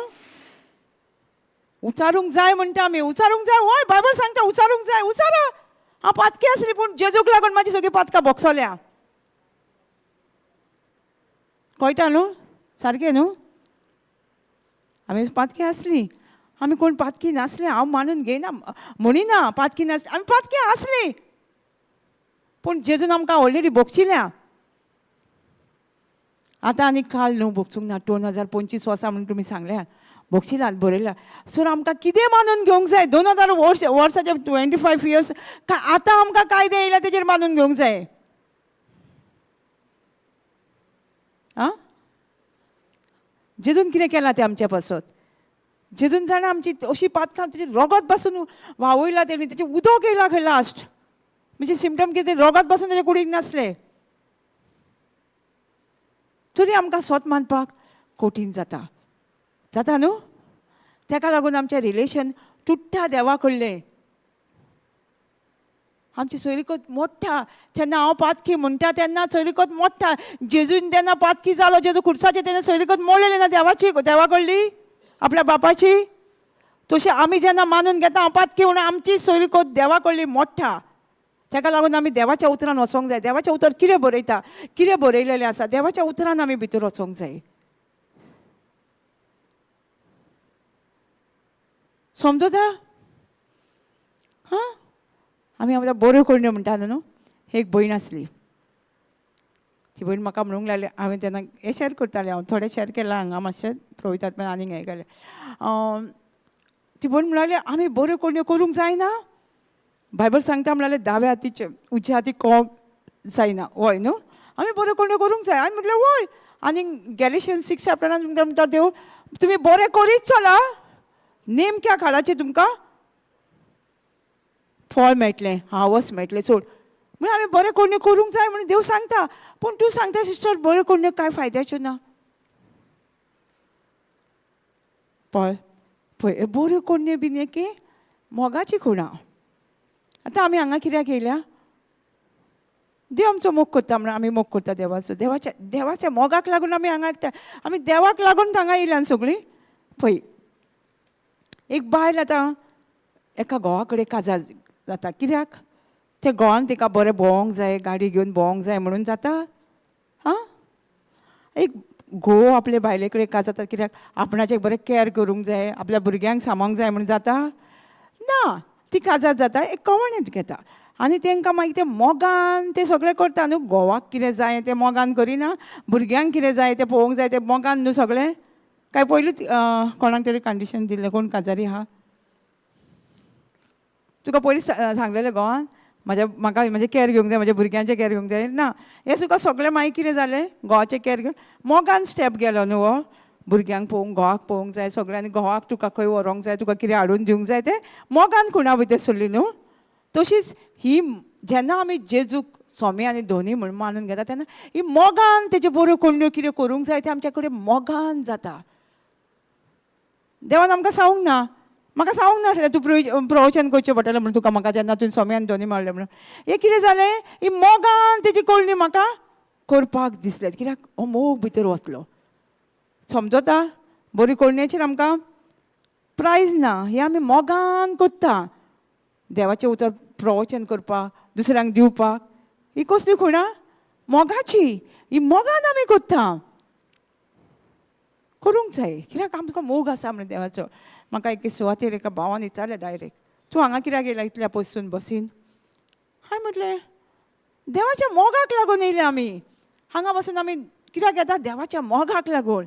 उचारूंक जाय म्हणटा आमी, उचारूंक जाय. वय, बायबल सांगता उचारूंक जाय, उचारा. हांव पातकी आसली पूण जेजूक लागून म्हाजी सगळीं पातकां बोगसोल्या. कळटा न्हू? सारकें न्हू? आमी पातकी आसली, आमी कोण पातकी नासली, हांव मानून घेयना, म्हणिना पातकी नासली, आमी पातकी आसली पूण जेजून आमकां ऑलरेडी बोगशिल्या. आतां आनी काल न्हू भोगसूंक ना, 2025 वर्सां म्हणून तुमी सांगल्या, भोगशिलात, बरयला. सो आमकां कितें मानून घेवंक जाय? 2000 वर्स वर्साचे 25 इयर्स आतां आमकां कायदे येयल्या तेजेर मानून घेवंक जाय. आं, जेजून कितें केलां तें आमच्या पासत? जेजून जाणा आमची अशी पातकां, तेजें रोगत पासून व्हांवयलां तेणी, तेजें उदक येयलां खंय लास्ट, म्हणजे सिमटम कितें, रोगत पासून तेजे कुडीक नासलें तरी आमकां स्वत मानपाक कठीण जाता. जाता न्हू? तेका लागून आमचें रिलेशन तुट्टा देवा कडलें, आमची सोयरीकत मोडटा. जेन्ना हांव पातकी म्हणटा तेन्ना सोयरीकत मोडटा. जेजून जेन्ना पातकी जालो, जेजू खुर्साचेर तेन्ना सोयरीकत मोडलेली ना देवाची, देवा कडली, आपल्या बापाची. तशें आमी जेन्ना मानून घेता हांव पातकी म्हणून, आमची सोयरीकत देवा कडली मोडटा. तेका लागून आमी देवाच्या उतरान वचोंक जाय. देवाचें उतर कितें बरयता, कितें बरयलेलें आसा, देवाच्या उतरान आमी भितर वचोंक जाय. समजता? हां, आमी आमकां बऱ्यो करण्यो म्हणटा न्हू. एक भयण आसली, ती भयण म्हाका म्हणूंक लागली, हांवें तेन्ना हें शेअर करतालें, हांव थोडें शेअर केलां हांगा मातशें प्रवितात आनीक हें केलें. ती भयण म्हणूंक लागली, आमी बऱ्यो करण्यो करूंक जायना, बायबल सांगता म्हणाले दाव्या हातीचे उजव्या हाती कोंक जायना. वय न्हू, आमी बऱ्यो करण्यो करूंक जाय. हांवें म्हटलें वय. आनी गॅलेशियन 6 चॅप्टरान तुमकां म्हणटा देव, तुमी बरें करीत चला, नेमक्या काळाचें तुमकां फळ मेळटलें, हावस मेळटलें चड. म्हणून आमी बरें करण्यो करूंक जाय म्हणून देव सांगता. पूण तूं सांगता सिस्टर बऱ्यो करण्यो कांय फायद्याच्यो ना. पळय पळय बऱ्यो करण्यो बीन एके मोगाची खुणां. आतां आमी हांगा कित्याक येयल्या? देव आमचो मोग करता म्हणून आमी मोग करता देवाचो. देवाच्या देवाच्या मोगाक लागून आमी हांगा एकठांय, आमी देवाक लागून हांगा येयल्या सगळीं. पळय एक बायल आतां एका घोवा कडेन काजार जाता, कित्याक? त्या घोवान तिका बरें भोंवंक जाय, गाडी घेवन भोंवंक जाय म्हणून जाता. आं, एक घोव आपले बायले कडेन काजार जाता कित्याक? आपणाचें बरें कॅर करूंक जाय, आपल्या भुरग्यांक सांबाळूंक जाय म्हणून जाता ना. ती काजार जाता, एक कवणेंत घेता आनी तांकां मागीर ते मोगान ते सगळें करता न्हू. घोवाक कितें जाय तें मोगान करिना, भुरग्यांक कितें जाय तें पळोवंक जाय तें मोगान न्हू सगळें. काय पयलींच कोणाक तरी कंडिशन दिल्लें, कोण काजारी आहा तुका पयलीं सांगलेलें घोवान म्हाज्या म्हाका म्हजें कॅर घेवंक जाय, म्हज्या भुरग्यांचें कॅर घेवंक जाय ना. हें तुका सगळें मागीर कितें जालें, घोवाचें कॅर घेवन मोगान स्टेप गेलो न्हू हो, भुरग्यांक पळोवंक, घोवाक पळोवंक जाय सगळें, आनी घोवाक तुका खंय व्हरोंक जाय, तुका कितें हाडून दिवंक जाय तें मोगान खुणा भितर सरली न्हू. तशीच ही जेन्ना आमी जेजूक स्वामी आनी धोनी म्हूण मानून घेता तेन्ना ही मोगान तेज्यो बऱ्यो करण्यो कितें करूंक जाय तें आमच्या कडेन मोगान जाता. देवान आमकां सांगूंक ना, म्हाका सांगूंक नासलें तूं प्रवचन करचें पडटलें म्हणून तुका म्हाका जेन्ना तुवें स्वामी आनी धोनी मारलें म्हणून. हें कितें जालें, ही मोगान तेजी करणी म्हाका करपाक दिसलें, कित्याक हो मोग भितर वचलो. समजता? बरी करण्याचेर आमकां प्रायज ना, हें आमी मोगान कोत्ता. देवाचें उतर प्रवचन करपाक, दुसऱ्यांक दिवपाक, ही कसली खुणा? मोगाची. ही मोगान आमी कोत्ता, करूंक जाय, कित्याक आमकां मोग आसा म्हणून देवाचो. म्हाका एके सुवातेर एका भावान विचारलें डायरेक्ट, तूं हांगा कित्याक येयला इतल्या पयसून बसीन? हांवें म्हटलें, देवाच्या मोगाक लागून येयले आमी हांगा बसून. आमी कित्याक येता? देवाच्या मोगाक लागून.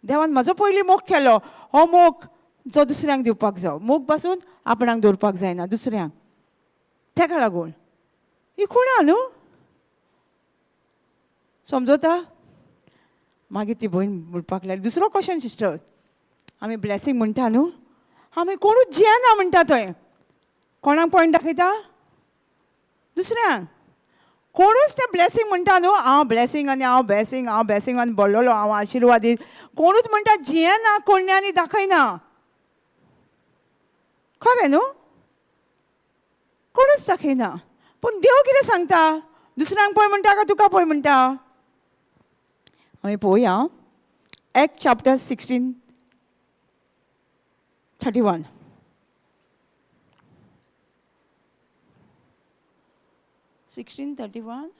देवान म्हजो पयलीं मोग केलो, हो मोग जो दुसऱ्यांक दिवपाक जावो. मोग पासून आपणाक दवरपाक जायना, दुसऱ्यांक. तेका लागून ही खुणा न्हू, समजता? मागीर ती भयण म्हणपाक लागली, दुसरो क्वेश्चन सिस्टर, आमी ब्लेसींग म्हणटा न्हू, आमी कोणूच जियेना म्हणटा थंय. कोणाक पॉयंट दाखयता? दुसऱ्यांक. कोणूच ते ब्लेसींग म्हणटा न्हू, हांव ब्लेसींग आनी हांव ब्लेसींग, हांव ब्लेसींग आनी बोल्लोलो, हांव आशिर्वादीत, कोणूच म्हणटा जियेना, कोण्यांनी दाखयना. खरें न्हू? कोणूच दाखयना. पूण देव कितें सांगता? दुसऱ्यांक पळय म्हणटा काय तुका पळय म्हणटा? आमी पळोवया Act chapter 16:31. 16:31.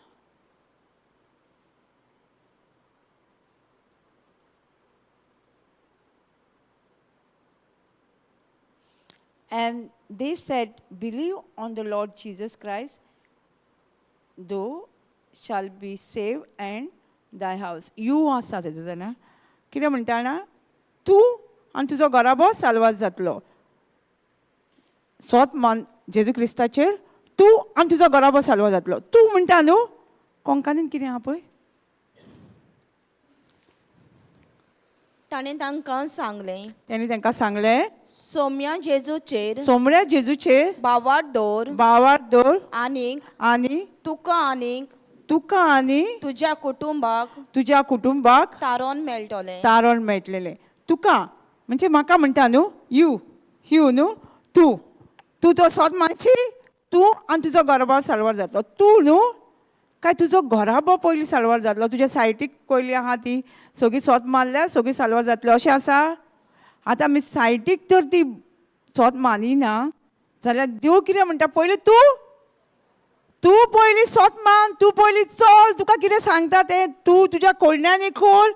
And they said, "Believe on the Lord Jesus Christ, thou shalt be saved and thy house." You आसा तेजो जाणा कितें म्हणटा ना, तूं आनी तुजो घराबो साल्वार जातलो. सोत मान जेजू क्रिस्ताचेर, तूं आनी तुजो घराबो साल्वार जातलो. तूं म्हणटा न्हू, कोंकणीन कितें आहा पळय. ताणें तांकां सांगलें, तेणी तांकां सांगलें, सोम्या जेजूचेर सोमऱ्या जेजूचेर भावार्थ दवर भावार्थ दवर आनीक आनी तुका आनीक तुका आनी तुज्या कुटुंबाक तुज्या कुटुंबाक तारोन मेळटलें. तारण मेळटलेलें. तुका म्हणजे म्हाका म्हणटा न्हू, you you न्हू, तूं तूं तो सोद मानशी, तूं आनी तुजो घराबो साल्वार जातलो. तूं न्हू काय तुजो घराबो पयलीं साल्वार जातलो? तुज्या सायटीक पयलीं आहा ती सगळीं सोत मारल्यार सगळीं साल्वार जातली अशें आसा? आतां आमी सायटीक तर ती सोत मानिना जाल्यार देव कितें म्हणटा? पयलीं तूं तूं पयलीं सोत मान, तूं पयलीं चल, तुका कितें सांगता तें तूं तुज्या कोळण्यांनी खोल,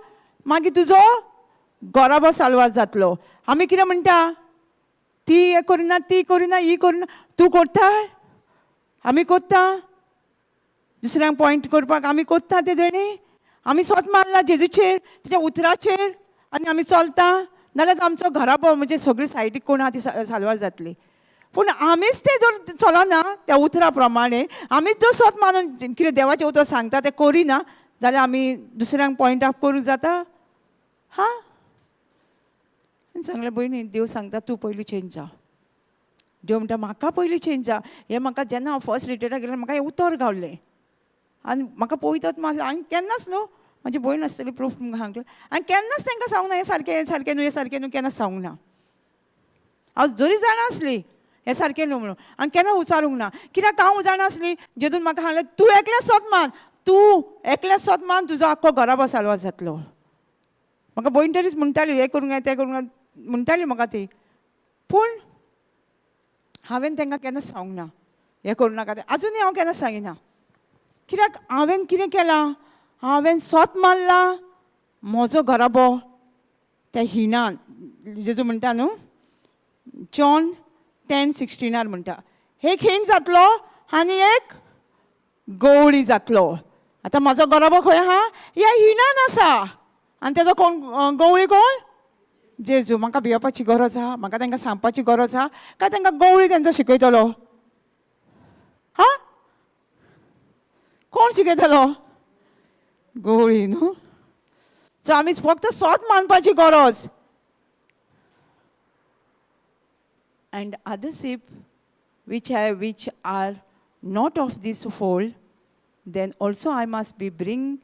मागीर तुजो घराबो साल्वार जातलो. आमी कितें म्हणटा? ती हें करिना, ती करिना, ही करिना, तूं करता, आमी करता. दुसऱ्यांक पॉयंट करपाक आमी करता तें देणी. आमी सोत मारला जेजूचेर, तेच्या उतराचेर आनी आमी चलता नाल्यार आमचो घराबो म्हणजे सगळी सायडीक कोण आहा ती साल्वार जातली. पूण आमीच तें जर चलना त्या उतरा प्रमाणे, आमीच जर सोत मानून कितें देवाचें उतर सांगता तें करिना जाल्यार आमी दुसऱ्यांक पॉयंट आउट करूंक जाता? हा, सांगलें, भयणी, देव सांगता तूं पयलीं चेंज जा. देव म्हणटा म्हाका पयलीं चेंज जा. हें म्हाका जेन्ना हांव फर्स्ट रिट्रीटाक गेलें, म्हाका हें उतर गावलें आनी म्हाका पळयतात मारलें. हांवें केन्नाच न्हू, म्हाजी भयण आसतली प्रूफ सांगतली, हांवें केन्नाच तांकां सांगूंक ना हें सारकें, हें सारकें न्हू, हें सारकें न्हू, केन्नाच सांगूंक ना. हांव जरी जाणा आसली हें सारकें न्हू म्हणून, हांवें केन्ना विचारूंक ना, कित्याक हांव जाणा आसली जेजून म्हाका सांगलें, तूं एकलें सोत मान, तूं एकलें सोत मान, तुजो आख्खो घराबो साल्वार जातलो. म्हाका भयण तरीच म्हणटाली हें करूंक जाय, तें करूंक जाय म्हणटाली म्हाका ती, पूण हांवें तांकां केन्नाच सांगूंक ना हें करूं नाका तें. आजुनूय हांव केन्ना सांगिना, कित्याक हांवें कितें केलां? हांवें सोत मारला, म्हजो घराबो त्या हिणान. जेजू म्हणटा न्हू, जॉन 10:16 म्हणटा, एक हीण जातलो आनी एक गवळी जातलो. आतां म्हजो घराबो खंय आहा? ह्या हिणान आसा. आनी तेजो कोण गवळी? कोण? जेजू. म्हाका भियोपाची गरज आहा? म्हाका तांकां सांगपाची गरज आहा काय तांकां गवळी तेंचो शिकयतलो? हा, कोण शिकयतलो? गवळी न्हू. सो आमी फक्त सोत मानपाची गरज. And other sheep which I which are not of this fold, then also I must be bring,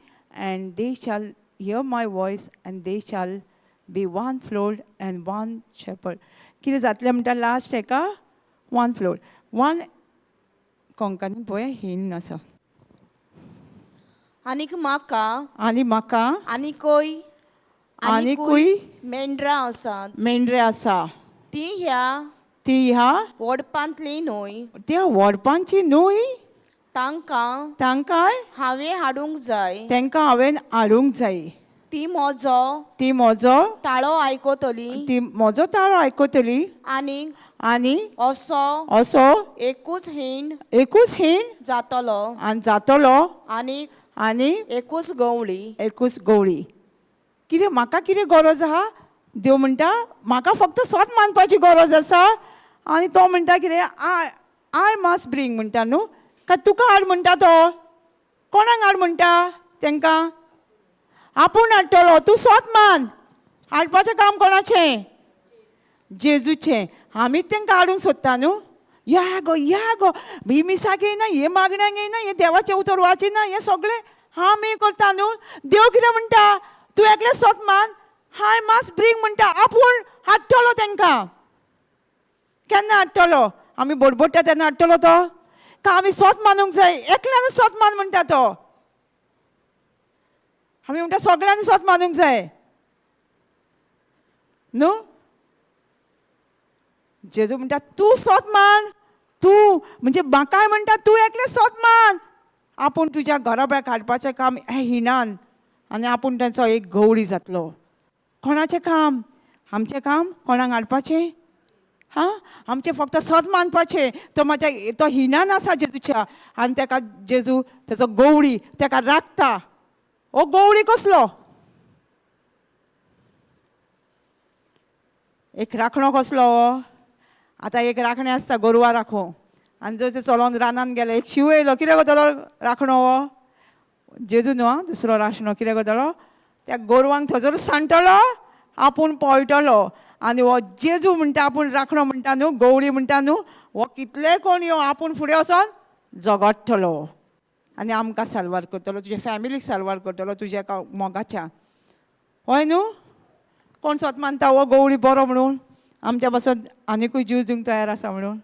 and they shall hear my voice, and they shall be one flock and one shepherd. कितें जातलें म्हणटा last हेका? One flock, one. कोंकणीन पळय, हीण आसा. आनीक म्हाका आनी म्हाका आनिकूय आनिकूय मेंढरां आसात मेंढरे आसा. ती ह्या ती ह्या वडपांतली न्हय. त्या व्हडपांची न्हय. तांकां तांकां हांवें हाडूंक जाय. तांकां हांवें हाडूंक जाय. ती म्हजो ती म्हजो ताळो आयकतली. ती म्हजो ताळो आयकतली. आनी आनी असो असो एकूच हिंड एकूच हिंड जातलो. आनी जातलो. आनी आनी एकूच गवळी. एकूच गवळी. कितें म्हाका कितें गरज आहा? देव म्हणटा म्हाका फक्त सोत मानपाची गरज आसा. आनी तो म्हणटा कितें, I I must bring म्हणटा न्हू, काय तुका हाड म्हणटा तो? कोणाक हाड म्हणटा? तांकां आपूण हाडटलो. तूं सोत मान. हाडपाचें काम कोणाचें? जेजूचें. आमीच तांकां हाडूंक सोदता न्हू. या गो या गो, ही मिसाक येयना, हे मागण्यांक येयना, हें देवाचें उतर वाचिना, हें सगळें आमी करता न्हू. देव कितें म्हणटा? तूं एकलें सोत मान, हाय मास ब्रिंग म्हणटा, आपूण हाडटलो तांकां. केन्ना हाडटलो? आमी बडबडटा तेन्ना हाडटलो तो? का आमी सोत मानूंक जाय? एकल्यानूच सोत मान म्हणटा तो. आमी म्हणटा सगळ्यांनी सोत मानूंक जाय न्हू. जेजू म्हणटा तूं सोत मान, तूं म्हणजे म्हाकाय म्हणटा तूं एकलें सोत मान. आपूण तुज्या घराब्याक हाडपाचें काम हें हिणान, आनी आपूण तांचो एक गवळी जातलो. कोणाचें काम? आमचें काम कोणाक हाडपाचें? हां, आमचें फक्त सत मानपाचें. तो म्हाज्या तो हिणान आसा जेजूच्या, आनी ताका जेजू तेजो गवळी ताका राखता. हो गवळी कसलो? एक राखणो कसलो हो? आतां एक राखणें आसता गोरवां राखो, आनी जर ते चलोन रानान गेले, एक शींव येयलो, कितें करतलो राखणो हो? जेजू न्हू आं, दुसरो राखणो कितें करतलो? त्या गोरवांक थंयसर सांडटलो, आपूण पळटलो. आनी हो जेजू म्हणटा आपूण राखणो म्हणटा न्हू, गवळी म्हणटा न्हू, हो कितले कोण यो आपूण फुडें वचोन जगडटलो आनी आमकां साल्वार करतलो, तुज्या फॅमिलीक साल्वार करतलो, तुज्या मोगाच्या. हय न्हू? कोण सोत मानता हो गवळी बरो म्हणून? आमच्या पासून आनिकूय जीव दिवंक तयार आसा म्हणून.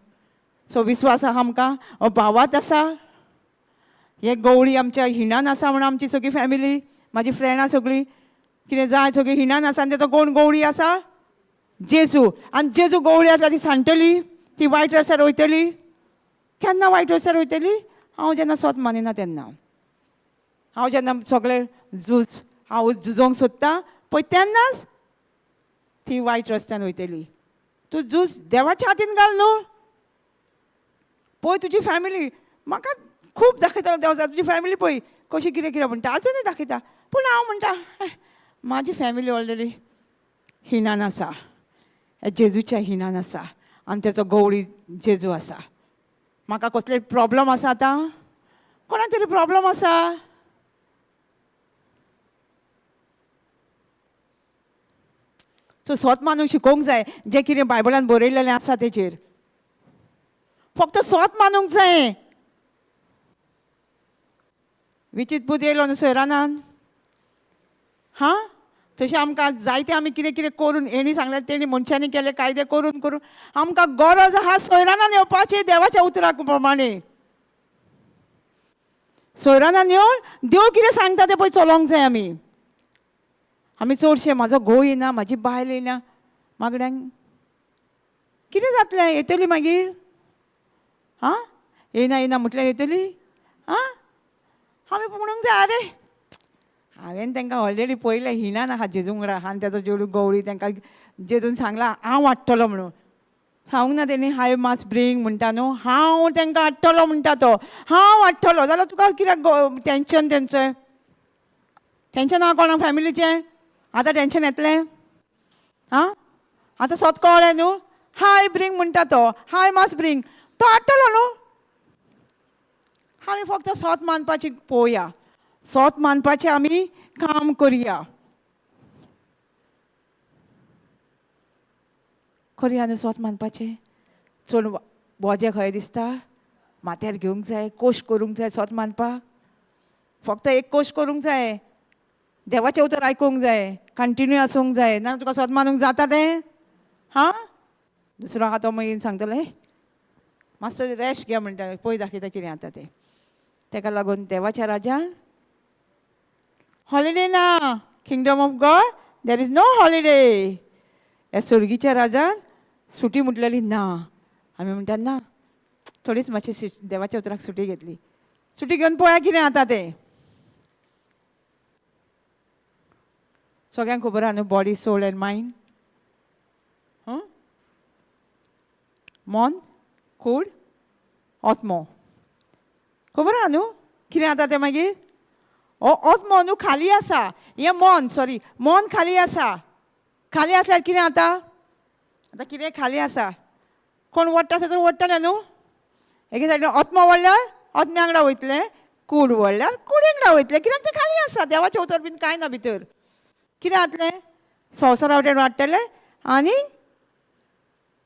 सो विस्वास आहा आमकां, हो भावात आसा. हे गवळी आमच्या हिणान आसा म्हणून आमची सगळी फॅमिली, म्हाजी फ्रेंडां सगळीं कितें जाय सगळीं हिणान आसा. आनी तेजो कोण गवळी आसा? जेजू. आनी जेजू गवळी आसल्यार ती सांडटली, ती वायट रस्त्यार वयतली. केन्ना वायट रस्त्यार वयतली? हांव जेन्ना सोत मानिना तेन्ना. हांव जेन्ना सगळें झूज हांव झुजोंक सोदता पळय तेन्नाच ती वायट रस्त्यान वयतली. तूं झूज देवाच्या हातीन घाल न्हू. पळय तुजी फॅमिली म्हाका खूब दाखयतालो देव, तुजी फॅमिली पळय कशी कितें कितें म्हणटा, आजुनूय दाखयता. पूण हांव म्हणटा म्हाजी फॅमिली ऑलरेडी हिणान आसा, जेजूच्या हिणान आसा, आनी तेचो गवळी जेजू आसा. म्हाका कसले प्रॉब्लम आसा आतां? कोणा तरी प्रॉब्लम आसा? सो सोत मानूंक शिकोवंक जाय, जें कितें बायबलान बरयलेलें आसा तेचेर. फक्त सोत मानूंक जाय. विचीत पूत येयलो न्हू सोयरानान, हां, तशें आमकां जायते आमी कितें कितें करून हेणी सांगल्यार तेणी मनशांनी केले कायदे करून करून आमकां गरज आहा सोयरानान येवपाची देवाच्या उतरा प्रमाणे. सोयरानान येवन देव कितें सांगता तें पळय चलोवंक जाय आमी. आमी चडशे म्हाजो घोव येना, म्हाजी बायल येना, मागण्यांक कितें जातलें? येतली मागीर? हां, येना येना म्हटल्यार येतली? हां, आमी म्हणूंक जाय आरे हांवें तांकां ऑलरेडी पळयलें हिणान आहा जेजूंक आनी तेजो जेडू गवळी तांकां जेजून सांगलां हांव हाडटलो म्हणून. सांगूंक ना तेणी हाय मास ब्रिंग म्हणटा न्हू, हांव तांकां हाडटलो म्हणटा तो, हांव हाडटलो. जाल्यार तुका कित्याक टेंशन तेंचें? टेंशन आहा कोणाक फॅमिलीचें? आतां टेंशन येतलें? आं, आतां सोत कळ्ळें न्हू, हाय ब्रिंग म्हणटा तो, हाय मास ब्रिंग, तो हाडटलो न्हू. आमी फक्त सोत मानपाची पळोवया, सोत मानपाचें आमी काम करया. करया न्हू सोत मानपाचें? चड बोजें खंय दिसता माथ्यार घेवंक जाय, कोश करूंक जाय सोत मानपाक. फक्त एक कोश करूंक जाय, देवाचें उतर आयकूंक जाय, कंटिन्यू आसूंक जाय. ना तुका सोत मानूंक जाता तें? हां, दुसरो आहा तो मागीर सांगतले मातसो रेस्ट घे म्हणटा, पळय दाखयता कितें जाता तें. तेका लागून देवाच्या राजान हॉलिडे ना. Kingdom of God there is no holiday. ह्या सोर्गीच्या राजान सुटी म्हटलेली ना. आमी म्हणटा ना, थोडीच मातशी देवाच्या उतराक सुटी घेतली. सुटी घेवन पळया कितें जाता तें. सगळ्यांक खबर आहा न्हू, बॉडी, सोल एंड मायंड. मन, कूड, आत्मो. खबर आहा न्हू कितें जाता तें मागीर? ओ आत्मो न्हू खाली आसा, हें मन, सॉरी, मन खाली आसा. खाली आसल्यार कितें जाता? आतां कितें खाली आसा, कोण वडटा आसा तर वडटलें न्हू. एके सायडीन आत्मो वडल्यार आत्म्या वांगडा वयतलें, कूड वडल्यार कुडी वांगडा वयतलें. कित्याक तें खाली आसा, देवाचें उतर बीन कांय ना भितर. कितें जातलें? संवसारा वाटेन वाडटलें आनी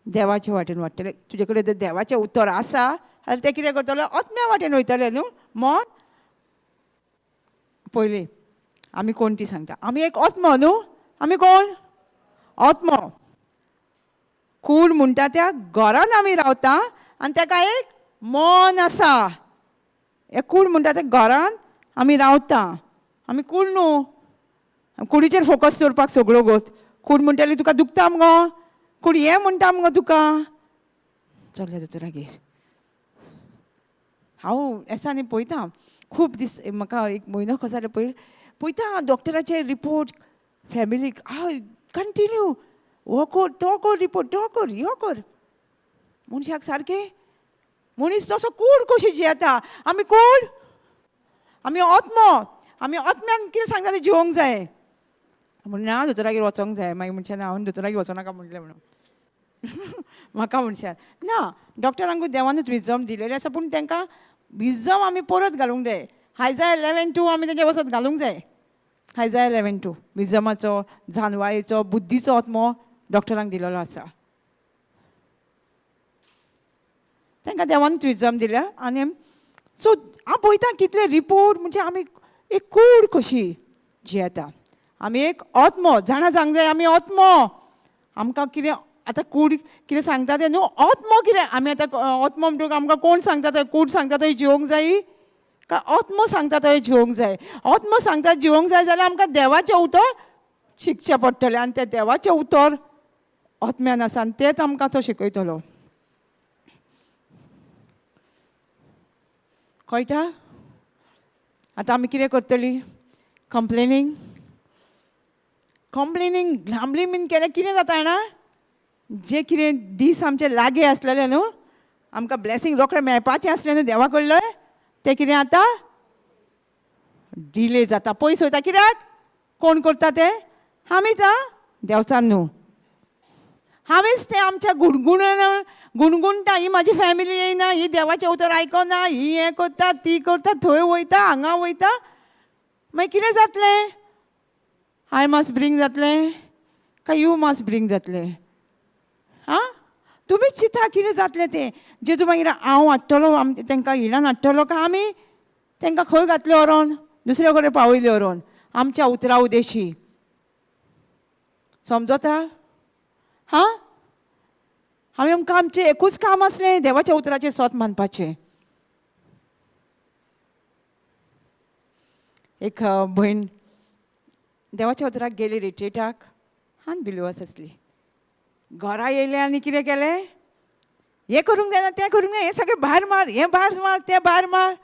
देवाचे वाटेन वाडटलें. तुजे कडेन जर देवाचें उतर आसा जाल्यार तें कितें करतलें? आत्म्या वाटेन वयतलें न्हू. मन पयलीं आमी कोण ती सांगता. आमी एक आत्मो न्हू. आमी कोण? आत्मो. कूड म्हणटा त्या घरान आमी रावता आनी ताका एक मन आसा. हे कूड म्हणटा त्या घरान आमी रावता. आमी कूड न्हू, कुडीचेर फोकस दवरपाक सगळ्यो गोश्ट. कूड म्हणटली तुका दुखता मगो, कूड हें म्हणटा मगो तुका. चल्ले दोतोरागेर. हांव येसा आनी पळयता खूब दीस, म्हाका एक म्हयनो कसो जालो पयर पळयता डॉक्टराचे रिपोर्ट फॅमिलीक. हय, कंटिन्यू हो कर, तो कर, रिपोर्ट तो कर, ह्यो कर. मनशाक सारकें मनीस तसो कूड कशी जियेता. आमी कूड, आमी आत्मो. आमी आत्म्यान कितें सांगता तें जिवोंक जाय. म्हणून ना दोतोरागेर वचोंक जाय. मागीर मनशान हांवें दोतोरागेर वचोनाका म्हणलें म्हणून म्हाका मनशान ना. डॉक्टरांकूय देवानूच विजम दिलेलें आसा, पूण तांकां विजम आमी परत घालूंक जाय. आयजाया 11:2 आमी तेंच्या वचत घालूंक जाय. आयजाया 11:2, विजमाचो, जानवायेचो, बुद्धीचो आत्मो डॉक्टरांक दिलेलो आसा. तांकां देवानूच विजम दिल्या. आनी सो हांव पळयता कितले रिपोर्ट, म्हणजे आमी एक कूड कशी जियेता. आमी एक आत्मो, जाणा जावंक जाय आमी आत्मो. आमकां कितें आतां कूड कितें सांगता तें न्हू, आत्मो कितें. आमी आतां आत्मो म्हणटकूच आमकां कोण सांगता थंय? कूड सांगता थंय जिवोंक जाय काय आत्मो सांगता थंय जिवोंक जाय? आत्मो सांगता जिवोंक जाय जाल्यार आमकां देवाचें उतर शिकचें पडटलें. आनी तें देवाचें उतर आत्म्यान आसा आनी तेंच आमकां तो शिकयतलो. कळटा? आतां आमी कितें करतली? कंप्लेनींग, कंप्लेनींग, ग्रामलींग बीन केलें कितें जाता जाणा? जे कितें दीस आमचे लागीं आसलेले न्हू, आमकां ब्लेसींग रोखडें मेळपाचें आसलें न्हू देवा कडलें, तें कितें आतां डिले जाता, पयस वयता. कित्याक? कोण करता तें? आमीच. आं, देवचार न्हू, हांवेंच तें आमच्या गुणगुणन गुणगुणटा. ही म्हाजी फॅमिली येयना, ही देवाचें उतर आयकना, ही हें करता, ती करता, थंय वयता, हांगा वयता. मागीर कितें जातलें? I must bring जातलें काय you must bring जातलें? आं, तुमीच चिंता कितें जातलें तें. जेजू मागीर हांव हाडटलो, आम तांकां हिणान हाडटलो काय आमी तांकां खंय घातले व्हरोन, दुसऱ्या कडेन पावयले व्हरोन आमच्या उतरा उदेशी. समजता? हां, आमी आमकां आमचें एकूच काम आसलें, देवाच्या उतराचें सोत मानपाचें. एक भयण देवाच्या उतराक गेली रिट्रीटाक, आनी बिलिवर्स आसली. घरा येयलें आनी कितें केलें? हें करूंक जायना, तें करूंक जायना, हें सगळें भायर मार, हें भायर मार, तें भायर मार.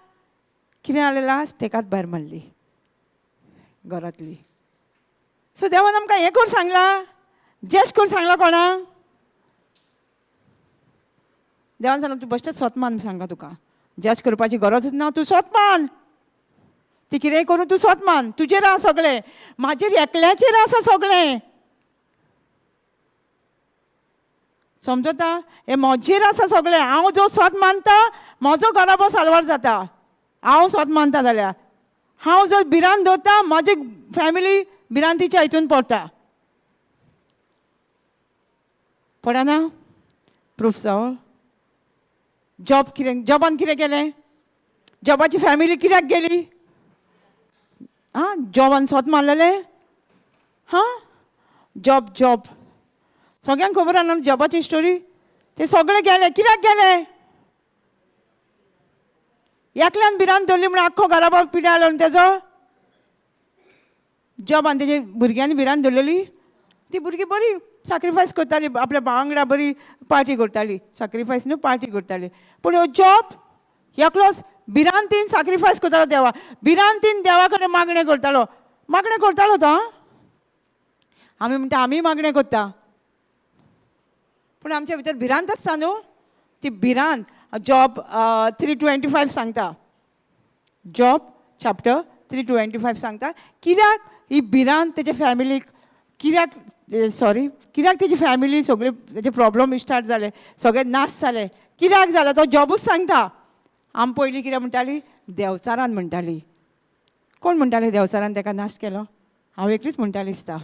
कितें जालें लास्ट? तेकाच भायर मारली घरांतली. सो देवान आमकां हें कर सांगलां, जेश कर सांगलां कोणाक? देवान सांगलां तूं बेश्टेच सोत मान सांगलां तुका, जज करपाची गरजच ना, तूं सोत मान. ती कितेंय करूं तूं सोत मान, तुजेर आसा सगळें, म्हाजेर एकल्याचेर आसा सगळें. समजता? हें म्हजेर आसा सगळें. हांव जो सोत मानता म्हजो घराबो साल्वार जाता. हांव सोत मानता जाल्यार, हांव जर भिरांत दवरता म्हजी फॅमिली भिरांतीच्या हितून पडटा. पडना? प्रूफ जावो. जॉब कितें, जॉबान कितें केलें? जॉबाची फॅमिली कित्याक गेली? आं, जॉबान सोत मारलेलें? हां, जॉब जॉब सगळ्यांक खबर आसा न्हू जॉबाची स्टोरी. ते सगळे गेले. कित्याक गेले? एकल्यान भिरांत दवरली म्हणून आख्खो घराबो पिड्यार आलो न्हू तेजो. जॉबान तेजे भुरग्यांनी भिरांत दवरलेली, ती भुरगीं बरी सॅक्रिफायस करताली, आपल्या वांगडा बरी पार्टी करताली. सॅक्रिफायस न्हू, पार्टी करताली. पूण हो जॉब एकलोच भिरांतीन सॅक्रिफायस करतालो देवा, भिरांतीन देवा कडेन मागणें करतालो, मागणें करतालो तो. आं, आमी म्हणटा आमी मागणें करता, पूण आमच्या भितर भिरांत आसता न्हू, ती भिरांत जॉब 3:25 सांगता. जॉब चॅप्टर 3:25 सांगता कित्याक ही भिरांत तेच्या फॅमिलीक, कित्याक, सॉरी, कित्याक तेजी फॅमिली सगळे तेजे प्रॉब्लम स्टार्ट जाले, सगळे नाश जाले, कित्याक जाला तो जॉबूच सांगता. आम पयलीं कितें म्हणटाली, देंवचारान म्हणटाली. कोण म्हणटाले देंवचारान तेका नाश केलो? हांव एकलीच म्हणटाली दिसता.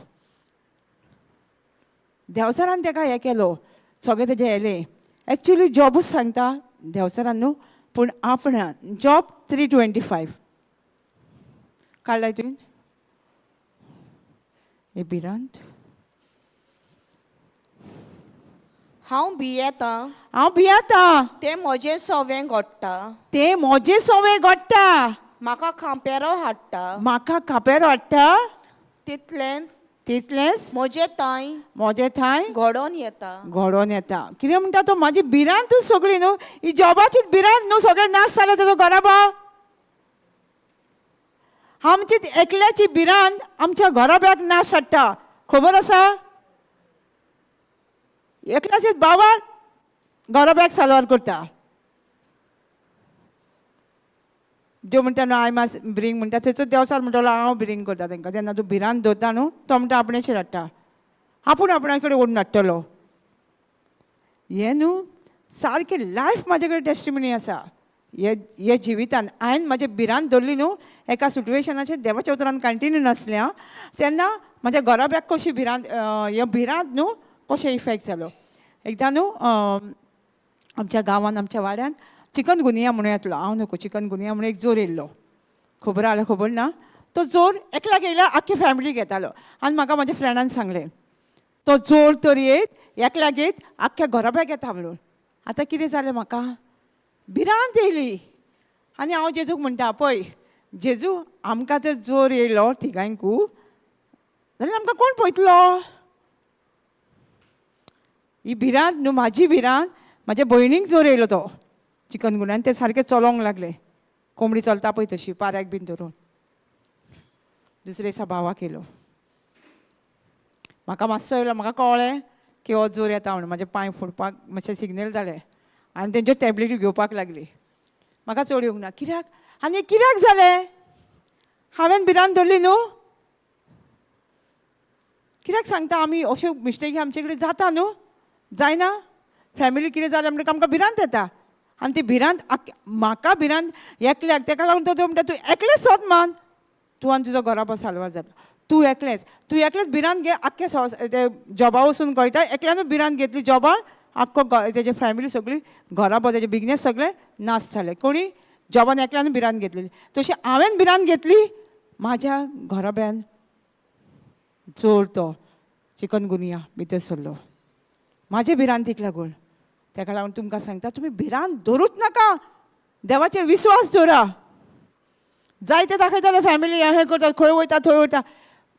देंवचारान तेका हें केलो, सगळें तेजें येलें. एक्चुली जॉबूच सांगता देंवचारान न्हू, पूण आपणान. जॉब 3:25 काडलाय तुवें हे भिरांत. हांव भियेतां. हांव भियेतां. तें म्हजें सवें घडटा. तें म्हजें सवें घडटा. म्हाका खांपेरो हाडटा. म्हाका खापेर हाडटा. तितलें तितलेंच म्हजें तांय म्हजें थांय घडोवन येता. घडोवन येता. कितें म्हणटा तो, म्हाजी भिरांतूच सगळी न्हू, ही जॉबाचीच भिरांत न्हू, सगळें नाश जालें तेजो घराबो. आमची एकल्याची भिरांत आमच्या घराब्याक नाश हाडटा, खबर आसा? एकल्याचीच बाबा घराब्याक साल्वार करता. देव म्हणटा न्हू, I must bring म्हणटा, थंयचो देवचार म्हणटलो हांव ब्रिंग करता तांकां. जेन्ना तूं भिरांत दवरता न्हू, तो म्हणटा आपणेचेर हाडटा, आपूण आपणा कडेन ओडून हाडटलो. हें न्हू सारकें लायफ म्हाजे कडेन टेस्टिमनी आसा. हे हे जिवितान हांवें म्हाजे भिरांत दवरली न्हू एका सिटुएशनाचेर, देवाच्या उतरान कंटिन्यू नासलें आं, तेन्ना म्हाज्या घराब्याक कशी भिरांत, हे भिरांत न्हू कशें इफेक्ट जालो. एकदां न्हू आमच्या गांवान, आमच्या वाड्यान चिकन गुनिया म्हणून येतलो, हांव नको, चिकन गुनिया म्हणून एक जोर येयल्लो, खबर आल्या खबर ना. तो जोर एकल्याक येयल्यार आख्खी फॅमिलीक येतालो. आनी म्हाका म्हाज्या फ्रेंडान सांगलें, तो जोर तर येयत एकल्याक येयत आख्ख्या घराब्याक येता म्हणून. आतां कितें जालें, म्हाका भिरांत येयली आनी हांव जेजूक म्हणटा, पळय जेजू, आमकां जर जोर येयलो तिगांयकू जाल्यार आमकां कोण पळयतलो? ही भिरांत न्हू, म्हाजी भिरांत. म्हाज्या भयणीक जोर येयलो तो चिकन गुन्या, आनी ते सारकें चलोंक लागले, कोंबडी चलता पळय तशी पाऱ्याक बीन धरून. दुसरे दिसा भावाक येयलो, म्हाका मातसो येयलो, म्हाका कळ्ळें की हो जोर येता म्हणून. म्हाजे पांय फोडपाक मातशें सिग्नल जालें आनी तेंच्यो टॅबलेटी घेवपाक लागली. म्हाका चड येवंक ना, कित्याक आनी कित्याक जालें, हांवें भिरांत धरली न्हू. कित्याक सांगता, आमी अश्यो मिस्टेकी आमचे कडेन जाता न्हू, जायना? फॅमिली कितें जालें म्हणटकीर आमकां भिरांत येता आनी ती भिरांत म्हाका भिरांत एकल्याक, तेका लागून तो म्हणटा तूं एकलेंच सोद मान, तूं आनी तुजो घराबो साल्वार जाता. तूं एकलेंच, तूं एकलेंच भिरांत घे, आख्खे ते जॉबा वचून कळटा, एकल्यानूच भिरांत घेतली जॉबा, आख्खो तेजे फॅमिली सगळी, घराबो, तेजे बिजनेस सगळे नाश जाले. कोणी जॉबान एकल्यानूच भिरांत घेतलेली, तशी हांवें भिरांत घेतली, म्हाज्या घराब्यान जोर तो चिकन गुनिया भितर सरलो म्हाजे भिरांतीक लागून. तेका लागून तुमकां सांगता, तुमी भिरांत धरूच नाका, देवाचेर विस्वास दवरा. जायते दाखयताले फॅमिली हें करता, खंय वयता थंय वयता,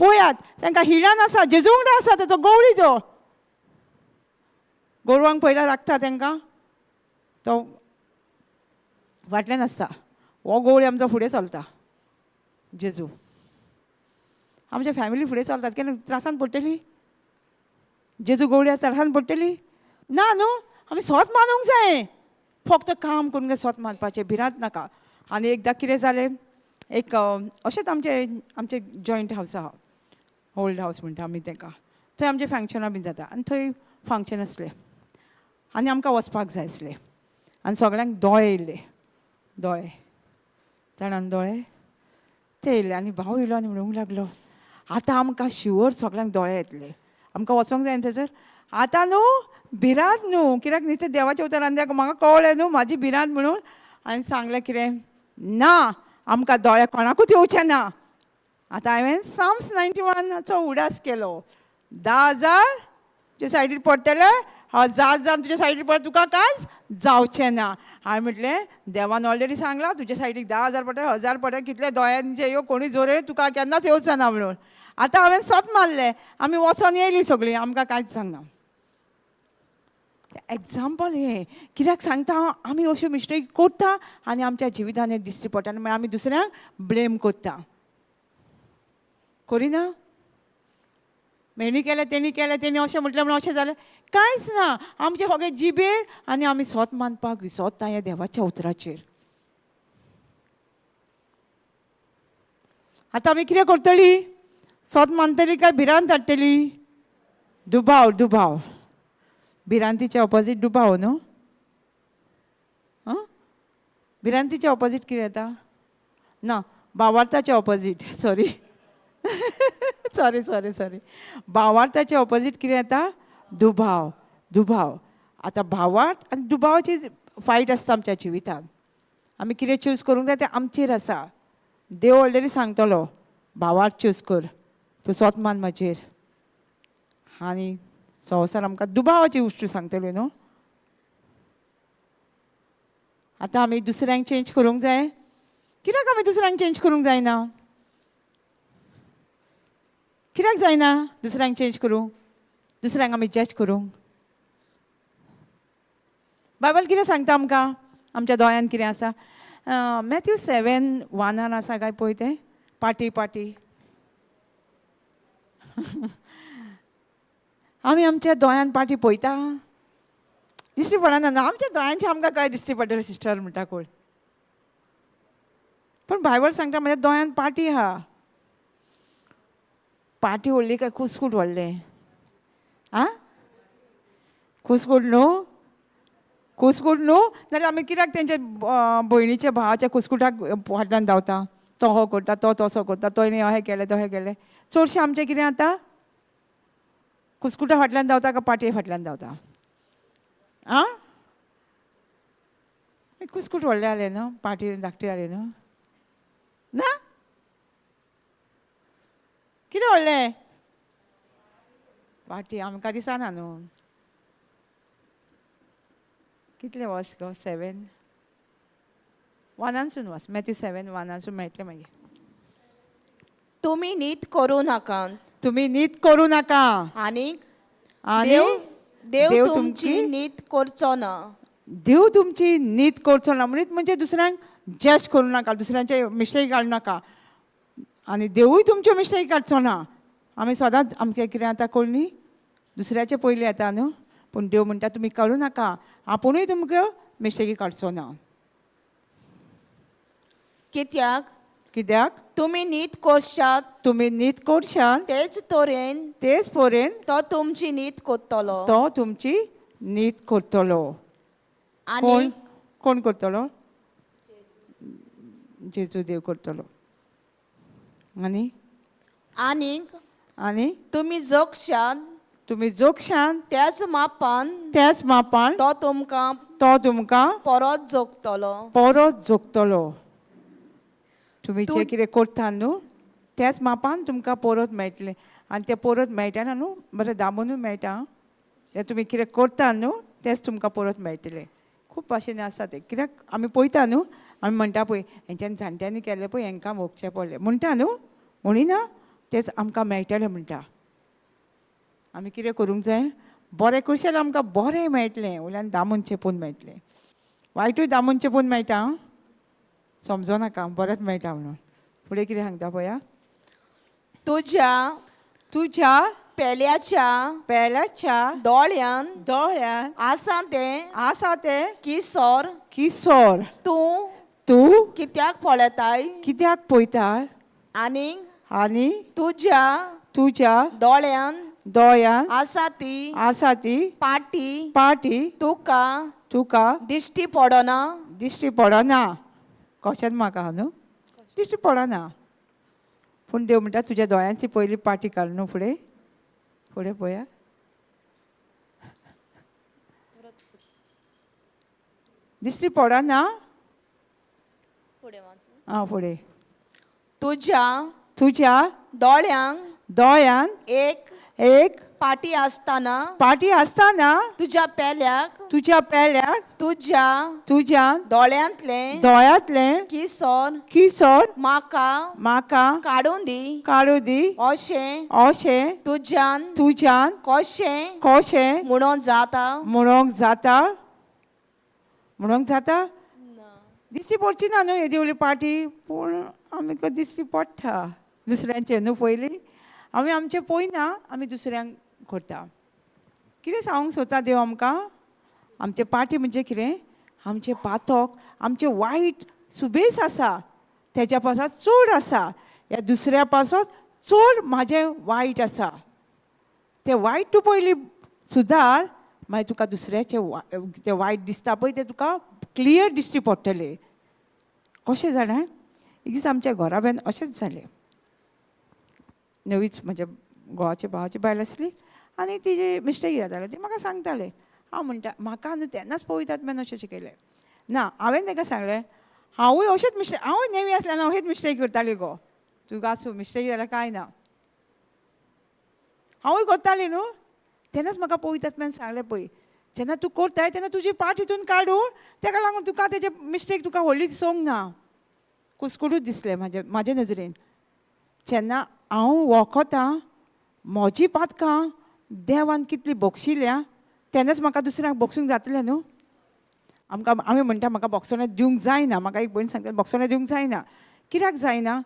पळयात तांकां हिलान आसा, जेजू वांगडा आसा तेजो गवळी, जो गोरवांक पयला राखता तांकां, तो फाटल्यान आसता. हो गवळी आमचो फुडें चलता, जेजू आमच्या फॅमिली फुडें चलतात. केन्ना त्रासान पडटली? जेजू गवळी आसता त्रासान पडटली ना न्हू. आमी सोत मानूंक जाय, फक्त काम करूंक सोत मानपाचें, भिरांत नाका. आनी एकदां कितें जालें, एक अशेंच आमचें आमचें जॉयंट हावस आहा, ओल्ड हावस म्हणटा आमी ताका, थंय आमचें फंक्शनां बीन जाता. आनी थंय फंक्शन आसलें आनी आमकां वचपाक जाय आसलें आनी सगळ्यांक दोळे येयल्ले, दोळे जाणां दोळे ते येयले. आनी भाव येयलो आनी म्हणूंक लागलो, आतां आमकां शुवर सगळ्यांक दोळे येतले, आमकां वचोंक जाय थंयसर. आतां न्हू भिरांत न्हू, कित्याक नुस्तें देवाच्या उतरान म्हाका कळ्ळें न्हू म्हाजी भिरांत म्हणून. हांवें सांगलें कितें ना, आमकां दोळे कोणाकूच येवचें ना. आतां हांवें साम्स 91चो उडास केलो, 10,000 तुजे सायडीर पडटले, 10,000 तुज्या सायडीर पडटा, तुका कांयच जावचें ना. हांवें म्हटलें देवान ऑलरेडी सांगलां तुजे सायडीक 10,000 पडटा, 1000 पडटा, कितले दोळ्यांचे यो कोणी जोरे तुका केन्नाच येवचो ना म्हणून. आतां हांवें सोत मारलें, आमी वचोन येयली सगळीं, आमकां कांयच सांगना. एग्जाम्पल हें कित्याक सांगता हांव, आमी अश्यो मिस्टेक करता आनी आमच्या जिवितान हें दिश्टी पडटा आनी मागीर आमी दुसऱ्यांक ब्लेम करता. करिना, हेणी केलें तेणी केलें, तेणी अशें म्हटलें म्हणून अशें जालें, कांयच ना. आमचें सगळें जिबेर आनी आमी सोत मानपाक विसरता ह्या देवाच्या उतराचेर. आतां आमी कितें करतली? सोत मानतली काय भिरांत हाडटली? दुबाव, दुबाव, भिरांतीचे ऑपोजीट दुबाव न्हू. आं, भिरांतीचे ऑपोजीट कितें येता? ना, भावार्थाचे opposite, sorry sorry sorry sorry, भावार्थाचे opposite कितें येता? दुबाव, दुबाव. आतां भावार्थ आनी दुबावाची फायट आसता आमच्या जिवितांत. आमी कितें चूज करूंक जाय तें आमचेर आसा. देव ऑलरेडी सांगतलो भावार्थ चूज कर, तूं सोत मान म्हाजेर. आनी संवसार आमकां दुबावाची गोश्टी सांगतली न्हू. आतां आमी दुसऱ्यांक चेंज करूंक जाय. कित्याक आमी दुसऱ्यांक चेंज करूंक जायना? कित्याक जायना दुसऱ्यांक चेंज करूंक? दुसऱ्यांक आमी जज करूंक? बायबल कितें सांगता आमकां? आमच्या दोळ्यान कितें आसा? मॅथ्यू 7:1 आसा काय पळय तें, पाटी पाटी. आमी आमच्या दोळ्यान पाटी पळयता, दिश्टी पडना न्हू. आमच्या दोळ्यांचे आमकां काय दिश्टी पडटलें सिस्टर म्हणटा कोण? पूण बायबल सांगता म्हज्या दोळ्यान पाटी आहा. पाटी व्हडली काय कुसकूट व्हडलें? आं, कुसकूट न्हू, कुसकूट न्हू. नाल्यार आमी कित्याक तेंच्या भयणीच्या भावाच्या कुसकुटाक फाटल्यान धांवता? तो हो करता, तो तसो करता, तो हें केलें, तो हें केलें. चडशें आमचें कितें जाता? कुसकुटा फाटल्यान धांवता काय पाटये फाटल्यान धांवता? आं, कुसकूट व्हडलें जालें न्हू, पाटी धाकटी जाली न्हू. ना, कितें व्हडलें पाटी आमकां दिसना न्हू. कितलें वच गो? 7:1 वच, मॅथ्यू 7:1 मेळटलें मागीर. तुमी नीत करूं नाकात, तुमी नीत करूं नाका, आनीक आनी देव तुमची नीत करचो ना. देव तुमची नीत करचो ना. नीत म्हणजे दुसऱ्यांक जज करूं नाका, दुसऱ्यांचे मिस्टेक काडूं नाका, आनी देवूय तुमच्यो मिस्टेक काडचो ना. आमी सदांच आमचें कितें आतां कोळणी दुसऱ्याचें पयलीं येता न्हू, पूण देव म्हणटा तुमी काडूं नाका, आपुणूय तुमकां मिस्टेकी काडचो ना. कित्याक कित्याक तुमी नीत करशात, तुमी नीत करशात, तेच तरेन, तेच परेन तो तुमची नीत करतलो. तो तुमची नीत करतलो. आनी कोण करतलो? जेजू देव करतलो. आनी आनीक आनी तुमी जोगशात, तुमी जोगशान, त्याच मापान, त्याच मापान तो तुमकां, तो तुमकां परत जोगतलो. परत जोगतलो. तुमी जें कितें करता न्हू त्याच मापान तुमकां परत मेळटलें. आनी तें परत मेळटना न्हू, बरें दामूनूय मेळटा. तें तुमी कितें करता न्हू तेंच तुमकां परत मेळटलें. खूब भाशेन आसा तें. कित्याक आमी पळयता न्हू, आमी म्हणटा पळय हेंच्यान जाणट्यांनी केलें पळय हेंकां भोगचें पडलें म्हणटा न्हू, म्हणिना तेंच आमकां मेळटलें म्हणटा. आमी कितें करूंक जाय? बरें करशें जाल्यार आमकां बरें मेळटलें, वयल्यान दामून चेपून मेळटलें. वायटूय दामून चेपून मेळटा, आं, समजो नाका बरेंच मेळटा म्हणून. फुडें कितें सांगता पळया. तुज्या, तुज्या पेल्याच्या, पेल्याच्या दोळ्यान, दोळ्यान आसा तें, आसा तें किसोर, किसोर तूं तूं कित्याक पळयताय? कित्याक पळयता? आनीक आनी तुज्या, तुज्या दोळ्यान दोळ्यान आसा ती, आसा ती पाटी, पाटी तुका तुका दिश्टी पडना. दिश्टी पडना. कशेंच म्हाका न्हू दिश्टी पडना, पूण देव म्हणटा तुज्या दोळ्यांची पयली पाटी काड न्हू. फुडें फुडें पळया. दिश्टी पडना. आं, फुडें. तुज्या, तुज्या दोळ्यांक दोळ्यान एक एक पाटी आसतना पाटी आसतना तुज्या पेल्याक तुज्या पेल्याक तुज्या तुज्या दोळ्यांतलें दोळ्यांतलें किसोर किसोर म्हाका म्हाका काडून दी काडू दी अशें अशें तुज्यान तुज्यान कशें कशें म्हणून जाता? म्हणूंक जाता? म्हणूंक जाता? दिश्टी पडची ना न्हू येदी व्हडली पाटी, पूण आमकां दिश्टी पडटा दुसऱ्यांचें न्हू. पयलीं आमी आमचें पळयना, आमी दुसऱ्यांक करता. कितें सांगूंक सोदता देव आमकां? आमचें पाटी म्हणजे कितें? आमचें पातक, आमचें वायट सुबेस आसा तेज्या पासत चड आसा, ह्या दुसऱ्या पासत चड म्हाजें वायट आसा. तें वायट तूं पयलीं सुदार, मागीर तुका दुसऱ्याचें तें वायट दिसता पळय तें तुका क्लियर दिश्टी पडटलें. कशें जाणा, एक दीस आमच्या घरा अशेंच जालें. नवीच म्हज्या घोवाच्या भावाची बायल आसली आनी तिजी मिस्टेक जाताले, ती म्हाका सांगताले. हांव म्हणटा म्हाका न्हू तेन्नाच पळयतात मॅन अशें शिकयलें ना. हांवें ताका सांगलें हांवूय अशेंच मिस्टेक, हांवूय नेवी आसल्यार अशेंच मिस्टेक करताली गो, तुका आसूं मिस्टेक जाल्यार कांय ना, हांवूय करताली न्हू. तेन्नाच म्हाका पळयतात मॅन सांगलें पळय जेन्ना तूं करताय तेन्ना तुजी पाट हितून काडून तेका लागून तुका तेजे मिस्टेक तुका व्हडली दिसूंक ना, कुसकुटूच दिसलें म्हाजे नजरेन. जेन्ना हांव वखतां म्हजी पातकां देवान कितली बक्षिल्या तेन्नाच म्हाका दुसऱ्यांक बक्षूंक जातलें न्हू. आमकां आमी म्हणटा म्हाका बॉक्सोने दिवंक जायना, म्हाका एक भयण सांगता बॉक्सोने दिवंक जायना. कित्याक जायना?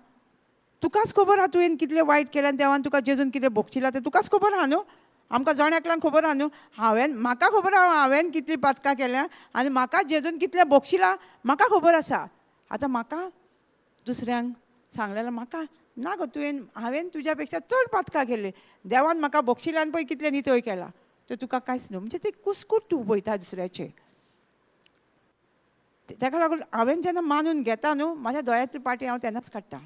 तुकाच खबर आहा तुवें कितलें वायट केलें आनी देवान तुका जेजून कितें बक्षिलां तें तुकाच खबर आहा न्हू. आमकां जण एकल्याक खबर आहा न्हू. हांवें म्हाका खबर आहा हांवें कितलीं पातकां केल्या आनी म्हाका जेजून कितलें बक्षिलां म्हाका खबर आसा. आतां म्हाका दुसऱ्यांक सांगलें म्हाका ना गो तुवें हांवें तुज्या पेक्षा चड पातकां केली, देवान म्हाका बक्षिलां आनी पळय कितलें नितळ केलां, तें तुका कांयच न्हू. म्हणजे तें कुसकूट तूं पळयता दुसऱ्याचें. ताका लागून हांवें जेन्ना मानून घेता न्हू म्हाज्या दोळ्यांतली पाटी हांव तेन्नाच काडटा.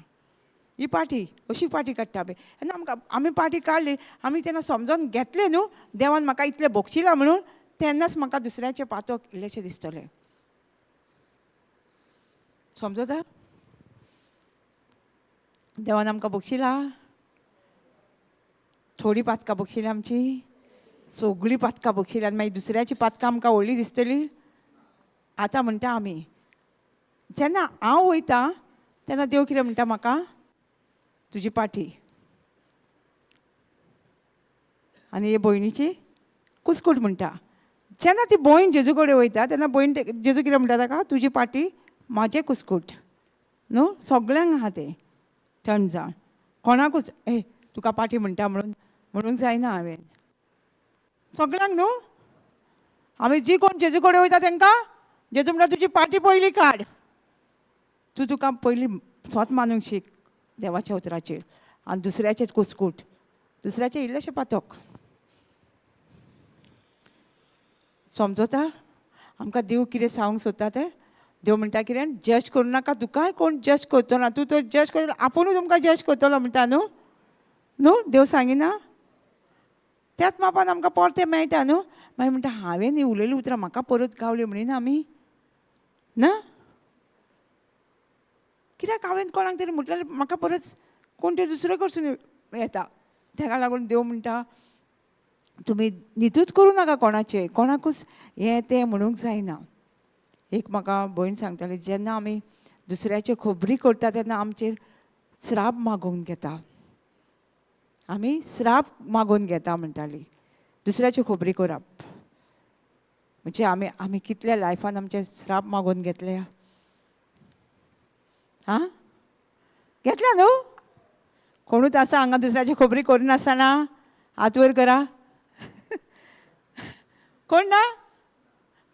ही पाटी अशी पाटी काडटा पळय तेन्ना आमकां आमी पाटी काडली, आमी जेन्ना समजोन घेतलें न्हू देवान म्हाका इतलें बक्षिलां म्हणून, तेन्नाच म्हाका दुसऱ्याचें पातक इल्लेशें दिसतलें. समजता? देवान आमकां बक्षिलां, थोडीं पातकां बक्षिलीं आमची, सगळीं पातकां बक्षिलीं आनी मागीर दुसऱ्याची पातकां आमकां व्हडली दिसतली. आतां म्हणटा आमी जेन्ना हांव वयता तेन्ना देव कितें म्हणटा म्हाका? तुजी पाटी आनी हे भयणीची कुसकूट म्हणटा. जेन्ना ती भयण जेजू कडेन वयता तेन्ना भयण जेजू कितें म्हणटा ताका? तुजी पाटी म्हाजें कुसकूट न्हू. सगल्यांक आहा तें थंड जावन, कोणाकूच ए तुका पाटी म्हणटा म्हणून म्हणूंक जायना हांवें, सगल्यांक न्हू. आमी जी कोण जेजू कडेन वयता तांकां जेजू म्हणटा तुजी पाटी पयली काड, तूं तुका पयलीं स्वत मानूंक शीक देवाच्या उतराचेर आनी दुसऱ्याचें कुसकूट, दुसऱ्याचें इल्लेशें पातक. समजता आमकां देव कितें सांगूंक सोदता तें? देव म्हणटा कितें जज करूं नाका, तुकाय कोण जज करचो ना, तूं तो जज करतलो आपुणूच तुमकां जज करतलो म्हणटा न्हू. न्हू देव सांगिना? त्याच मापान आमकां परतें मेळटा न्हू. मागीर म्हणटा हांवें हीं उलयलीं उतरां म्हाका परत गावली म्हणिना आमी ना? कित्याक हांवें कोणाक तरी म्हटलें म्हाका परत कोण तरी दुसरे कडसून येता. ताका लागून देव म्हणटा तुमी नितूच करूं नाका कोणाचें, कोणाकूच हें तें म्हणूंक जायना. एक म्हाका भयण सांगताली जेन्ना आमी दुसऱ्याच्यो खबरी करता तेन्ना आमचेर श्राप मागोवन घेता, आमी श्राप मागोवन घेता म्हणटाली. दुसऱ्याच्यो खबरी करप म्हणजे आमी आमी कितल्या लायफान आमचे श्राप मागोवन घेतले? आं घेतल्या न्हू? कोणूच आसा हांगा दुसऱ्याच्यो खबरी करिनासतना? हात वयर करा. कोण ना?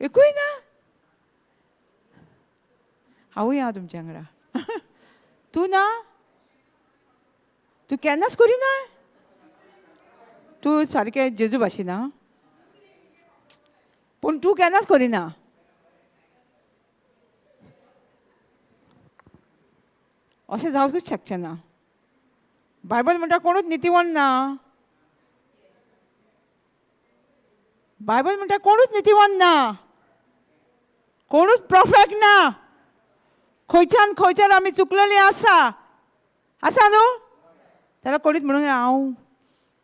एकूय ना? हांवूय आहा तुमच्या वांगडा. तूं ना? तूं केन्नाच करिना? तूं सारकें जेजू भाशेन आं, पूण तूं केन्नाच करिना. अशें जावंकूच शकचें ना. बायबल म्हणटा कोणूच नितीवण ना. बायबल म्हणटा कोणूच नितीवण ना, कोणूच परफेक्ट ना. खंयच्यान खंयच्यान आमी चुकलेली आसा, आसा न्हू? जाल्यार कोणीच म्हणूंक ना हांव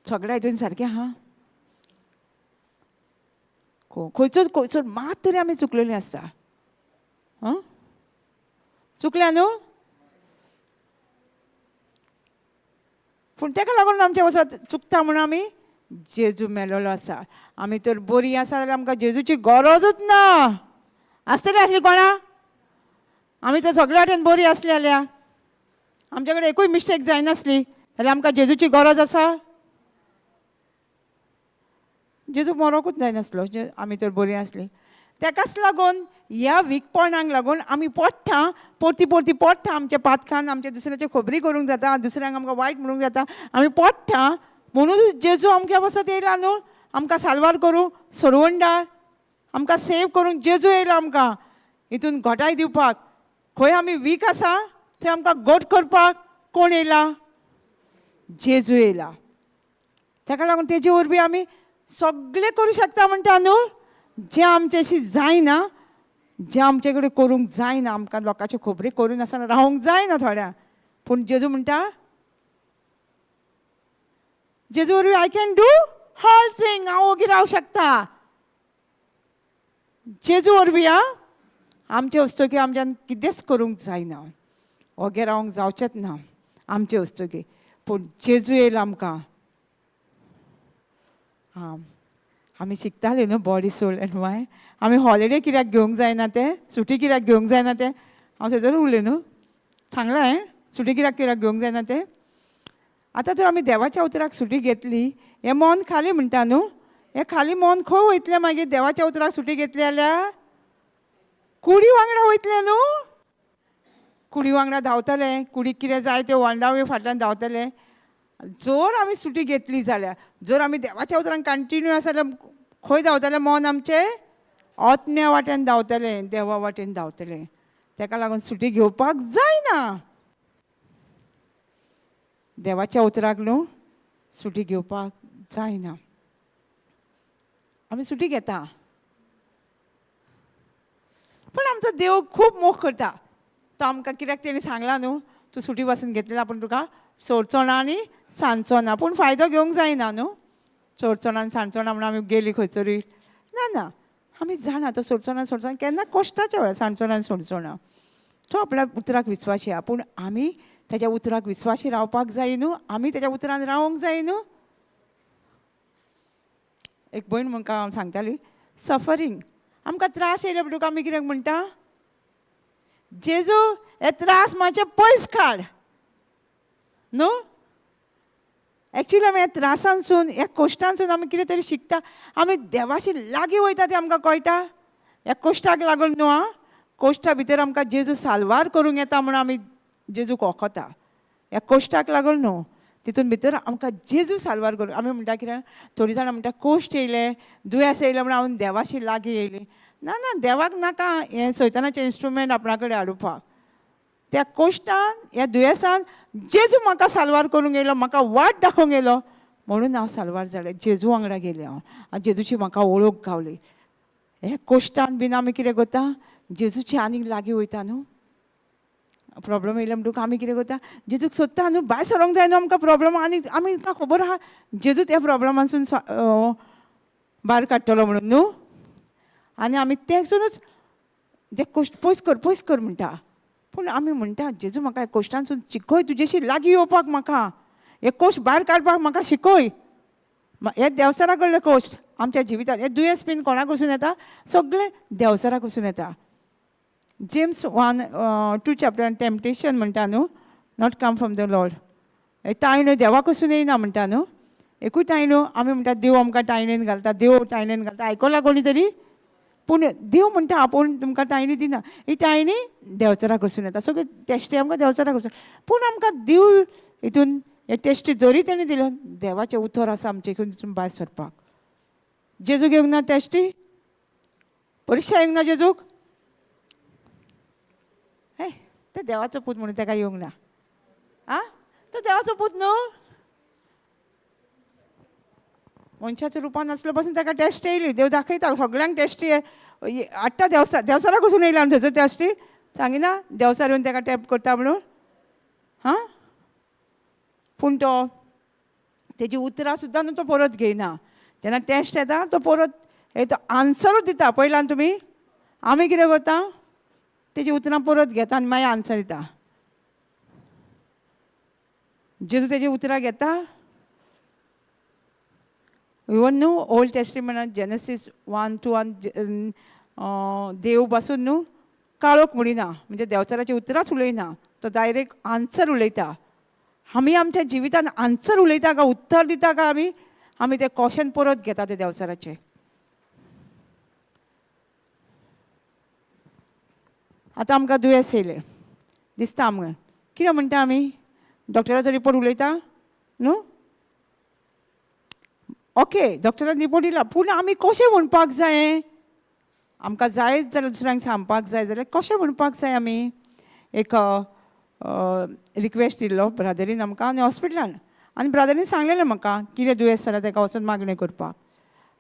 सगळ्या हितून सारकें आहा. खंयचो खंयचो मात तरी आमी चुकलेली आसता. आं, चुकल्या न्हू? पूण तेका लागून आमचें वचत चुकता म्हणून आमी जेजू मेलोलो आसा. आमी तर बरी आसा जाल्यार आमकां जेजूची गरजूच ना आसतली आसली कोणा. आमी तर सगळे वाटेन बरी आसली जाल्यार आमच्या कडेन एकूय मिस्टेक जायनासली जाल्यार आमकां जेजूची गरज आसा? जेजू मरोकूच जायनासलो आमी तर बरी आसली. तेकाच लागून ह्या वीकपणाक लागून आमी पडटा, परती परती पडटा. आमच्या पातकान आमच्या दुसऱ्याच्यो खबरी करूंक जाता, दुसऱ्यांक आमकां वायट म्हणूंक जाता, आमी पडटा. म्हणूनच जेजू आमच्या पासत येयला न्हू, आमकां साल्वार करूं, सरवंडार आमकां सेव करूंक जेजू येयला आमकां हितून घटाय दिवपाक. खंय आमी वीक आसा थंय आमकां घट करपाक कोण येयला? जेजू येयला. तेका लागून तेजे वरवीं आमी सगळें करूं शकता म्हणटा न्हू. जें आमच्याशी जायना, जें आमचे कडेन करूंक जायना, आमकां लोकांच्यो खबरी करूं नासतना रावंक जायना थोड्या, पूण जेजू म्हणटा जेजू वरवीं I can do all thing. हांव ओगी रावंक शकता जेजू वरवीं. आं, आमचे हस्तुकी आमच्यान कितेंच करूंक जायना, ओगे रावंक जावचेंच ना आमचे हस्तुकी, पूण जेजू येयला आमकां. आं, आमी शिकताले न्हू बॉडी सोल एंड मायंड. आमी हॉलिडे कित्याक घेवंक जायना तें, सुटी कित्याक घेवंक जायना तें हांव थंयसर उरलें न्हू, सांगलां हांवें सुटी कित्याक कित्याक घेवंक जायना तें. आतां तर आमी देवाच्या उतराक सुटी घेतली, हें मन खाली म्हणटा न्हू, हें खाली मन खंय वयतलें मागीर? देवाच्या उतराक सुटी घेतली जाल्यार कुडी वांगडा वयतलें न्हू, कुडी वांगडा धांवतलें, कुडीक कितें जाय तें वंडावे फाटल्यान धांवतलें. जर आमी सुटी घेतली जाल्यार, जर आमी देवाच्या उतरान कंटिन्यू आसा जाल्यार खंय धांवतलें मन आमचें? आत्म्या वाटेन धांवतलें, देवा वाटेन धांवतलें. तेका लागून सुटी घेवपाक जायना. देवाच्या उतराक न्हू सुटी घेवपाक जायना. आमी सुटी घेता, पूण आमचो देव खूब मोग करता. तो आमकां कित्याक तेणी सांगलां न्हू, तूं सुटी पासून घेतली पूण तुका सोडचो ना आनी सांजचो ना. पूण फायदो घेवंक जायना न्हू, सोडचो ना आनी सांजचो ना म्हणून आमी गेली खंयसरूय ना. ना, आमी जाणा तो सोडचो ना, सोडचो ना केन्ना कश्टाच्या वेळार सांजचो ना आनी सोडचो ना. तो आपल्या उतराक विस्वाशी आहा, पूण आमी तेज्या उतराक विस्वाशी रावपाक जाय न्हू, आमी तेज्या उतरान रावंक जाय न्हू. एक भयण म्हाका सांगताली, सफरींग आमकां त्रास येयले म्हणटकूच आमी कितें म्हणटा? जेजू हे त्रास मातशे पयस काड न्हू. एक्चुली आमी ह्या त्रासांसून, ह्या कश्टांसून आमी कितें तरी शिकता, आमी देवाशी लागीं वयता तें आमकां कळटा. ह्या कश्टाक लागून न्हू, आं, कश्टा भितर आमकां जेजू साल्वार करूंक येता म्हणून आमी जेजूक वखता. ह्या कश्टाक लागून न्हू, तितून भितर आमकां जेजू साल्वार करूं. आमी म्हणटा कितें, थोडीं जाणां म्हणटा कश्ट येयले, दुयेंस येयलें म्हणून हांव देवाशी लागीं येयली. ना ना, देवाक नाका हें सैतानाचें इन्स्ट्रुमेंट आपणा कडेन हाडुपाक. त्या कश्टान, ह्या दुयेंसान जेजू म्हाका साल्वार करूंक येयलो, म्हाका वाट दाखोवंक येयलो म्हणून हांव साल्वार जालें. जेजू वांगडा गेलें हांव आनी जेजूची म्हाका वळख गावली. हे कश्टान बीन आमी कितें करता, जेजूचे आनीक लागीं वयता न्हू. प्रॉब्लम येयले म्हणटकूच आमी कितें करता, जेजूक सोदता न्हू, भायर सरोंक जाय न्हू आमकां प्रॉब्लम. आनी आमी खबर आहा जेजू त्या प्रॉब्लमांसून भायर काडटलो म्हणून न्हू. आनी आमी तेसुनूच ते कश्ट पयस कर, पयस कर म्हणटा. पूण आमी म्हणटा जेजू म्हाका ह्या कश्टांसून शिकय, तुजेशी लागीं येवपाक म्हाका, हे कश्ट भायर काडपाक म्हाका शिकय. हे देवचारा कडले कश्ट आमच्या जिवितांत, हे दुयेंस बीन कोणाक वचून येता, सगळें देवचाराक वचून येता. जेम्स 1 2 चॅप्टर टेम्पटेशन म्हणटा न्हू, not come from the Lord. हे तायण्यो देवाक वचून येयना म्हणटा न्हू. एकूय तायण्यो आमी म्हणटा देव आमकां तायणेन घालता, देव तायणेन घालता, आयकलां कोणी तरी? पूण देव म्हणटा आपूण तुमकां तायणी दिना, ही तायणी देवचाराक वचून येता. सगळे टेस्टी आमकां देवचाराक वचून, पूण आमकां देव हितून हे टेस्टी जरी तेणी दिले, देवाचें उतर आसा आमचें हितून भायर सरपाक. जेजूक येवंक ना टेस्टी, परिक्षा येवंक ना जेजूक? हे ते देवाचो पूत म्हणून ताका येवंक ना. आं, तो देवाचो पूत न्हू, मनशाच्या रुपान आसलो पासून ताका टेस्ट येयली. देव दाखयता सगळ्यांक टेस्टी हाडटा. देवचार देवचाराक वचून येयला आनी थंयसर टेस्टी सांगिना, देवचार येवन ताका टॅप करता म्हणून. हां, पूण तो तेजी उतरां सुद्दां न्हू तो परत घेयना. जेन्ना टेस्ट येता तो परत हे तो आन्सरूच दिता. पयल्यान तुमी आमी कितें करता, तेजी उतरां परत घेता आनी मागीर आन्सर दिता. जेजू तेजी उतरां घेता. इवन न्हू ओल्ड टेस्टिमेंटान जेनसीस 1 2 देव पासून न्हू काळोख म्हणिना, म्हणजे देंवचाराची उतरांच उलयना, तो डायरेक्ट आन्सर उलयता. आमी आमच्या जिवितान आन्सर उलयता काय, उत्तर दिता काय, आमी आमी तें क्वेश्चन परत घेता ते देंवचाराचें. आतां आमकां दुयेंस येयलें दिसता आमकां, कितें म्हणटा आमी, डॉक्टराचो रिपोर्ट उलयता न्हू, ओके डॉक्टरान रिपोर्ट दिला, पूण आमी कशें म्हणपाक जाय, आमकां जायच जाल्यार दुसऱ्यांक सांगपाक जाय जाल्यार कशें म्हणपाक जाय. आमी एक रिक्वेस्ट दिल्लो ब्रादरीन आमकां आनी हॉस्पिटलान, आनी ब्रादरीन सांगलेलें म्हाका कितें दुयेंस जालां ताका वचून मागणें करपाक.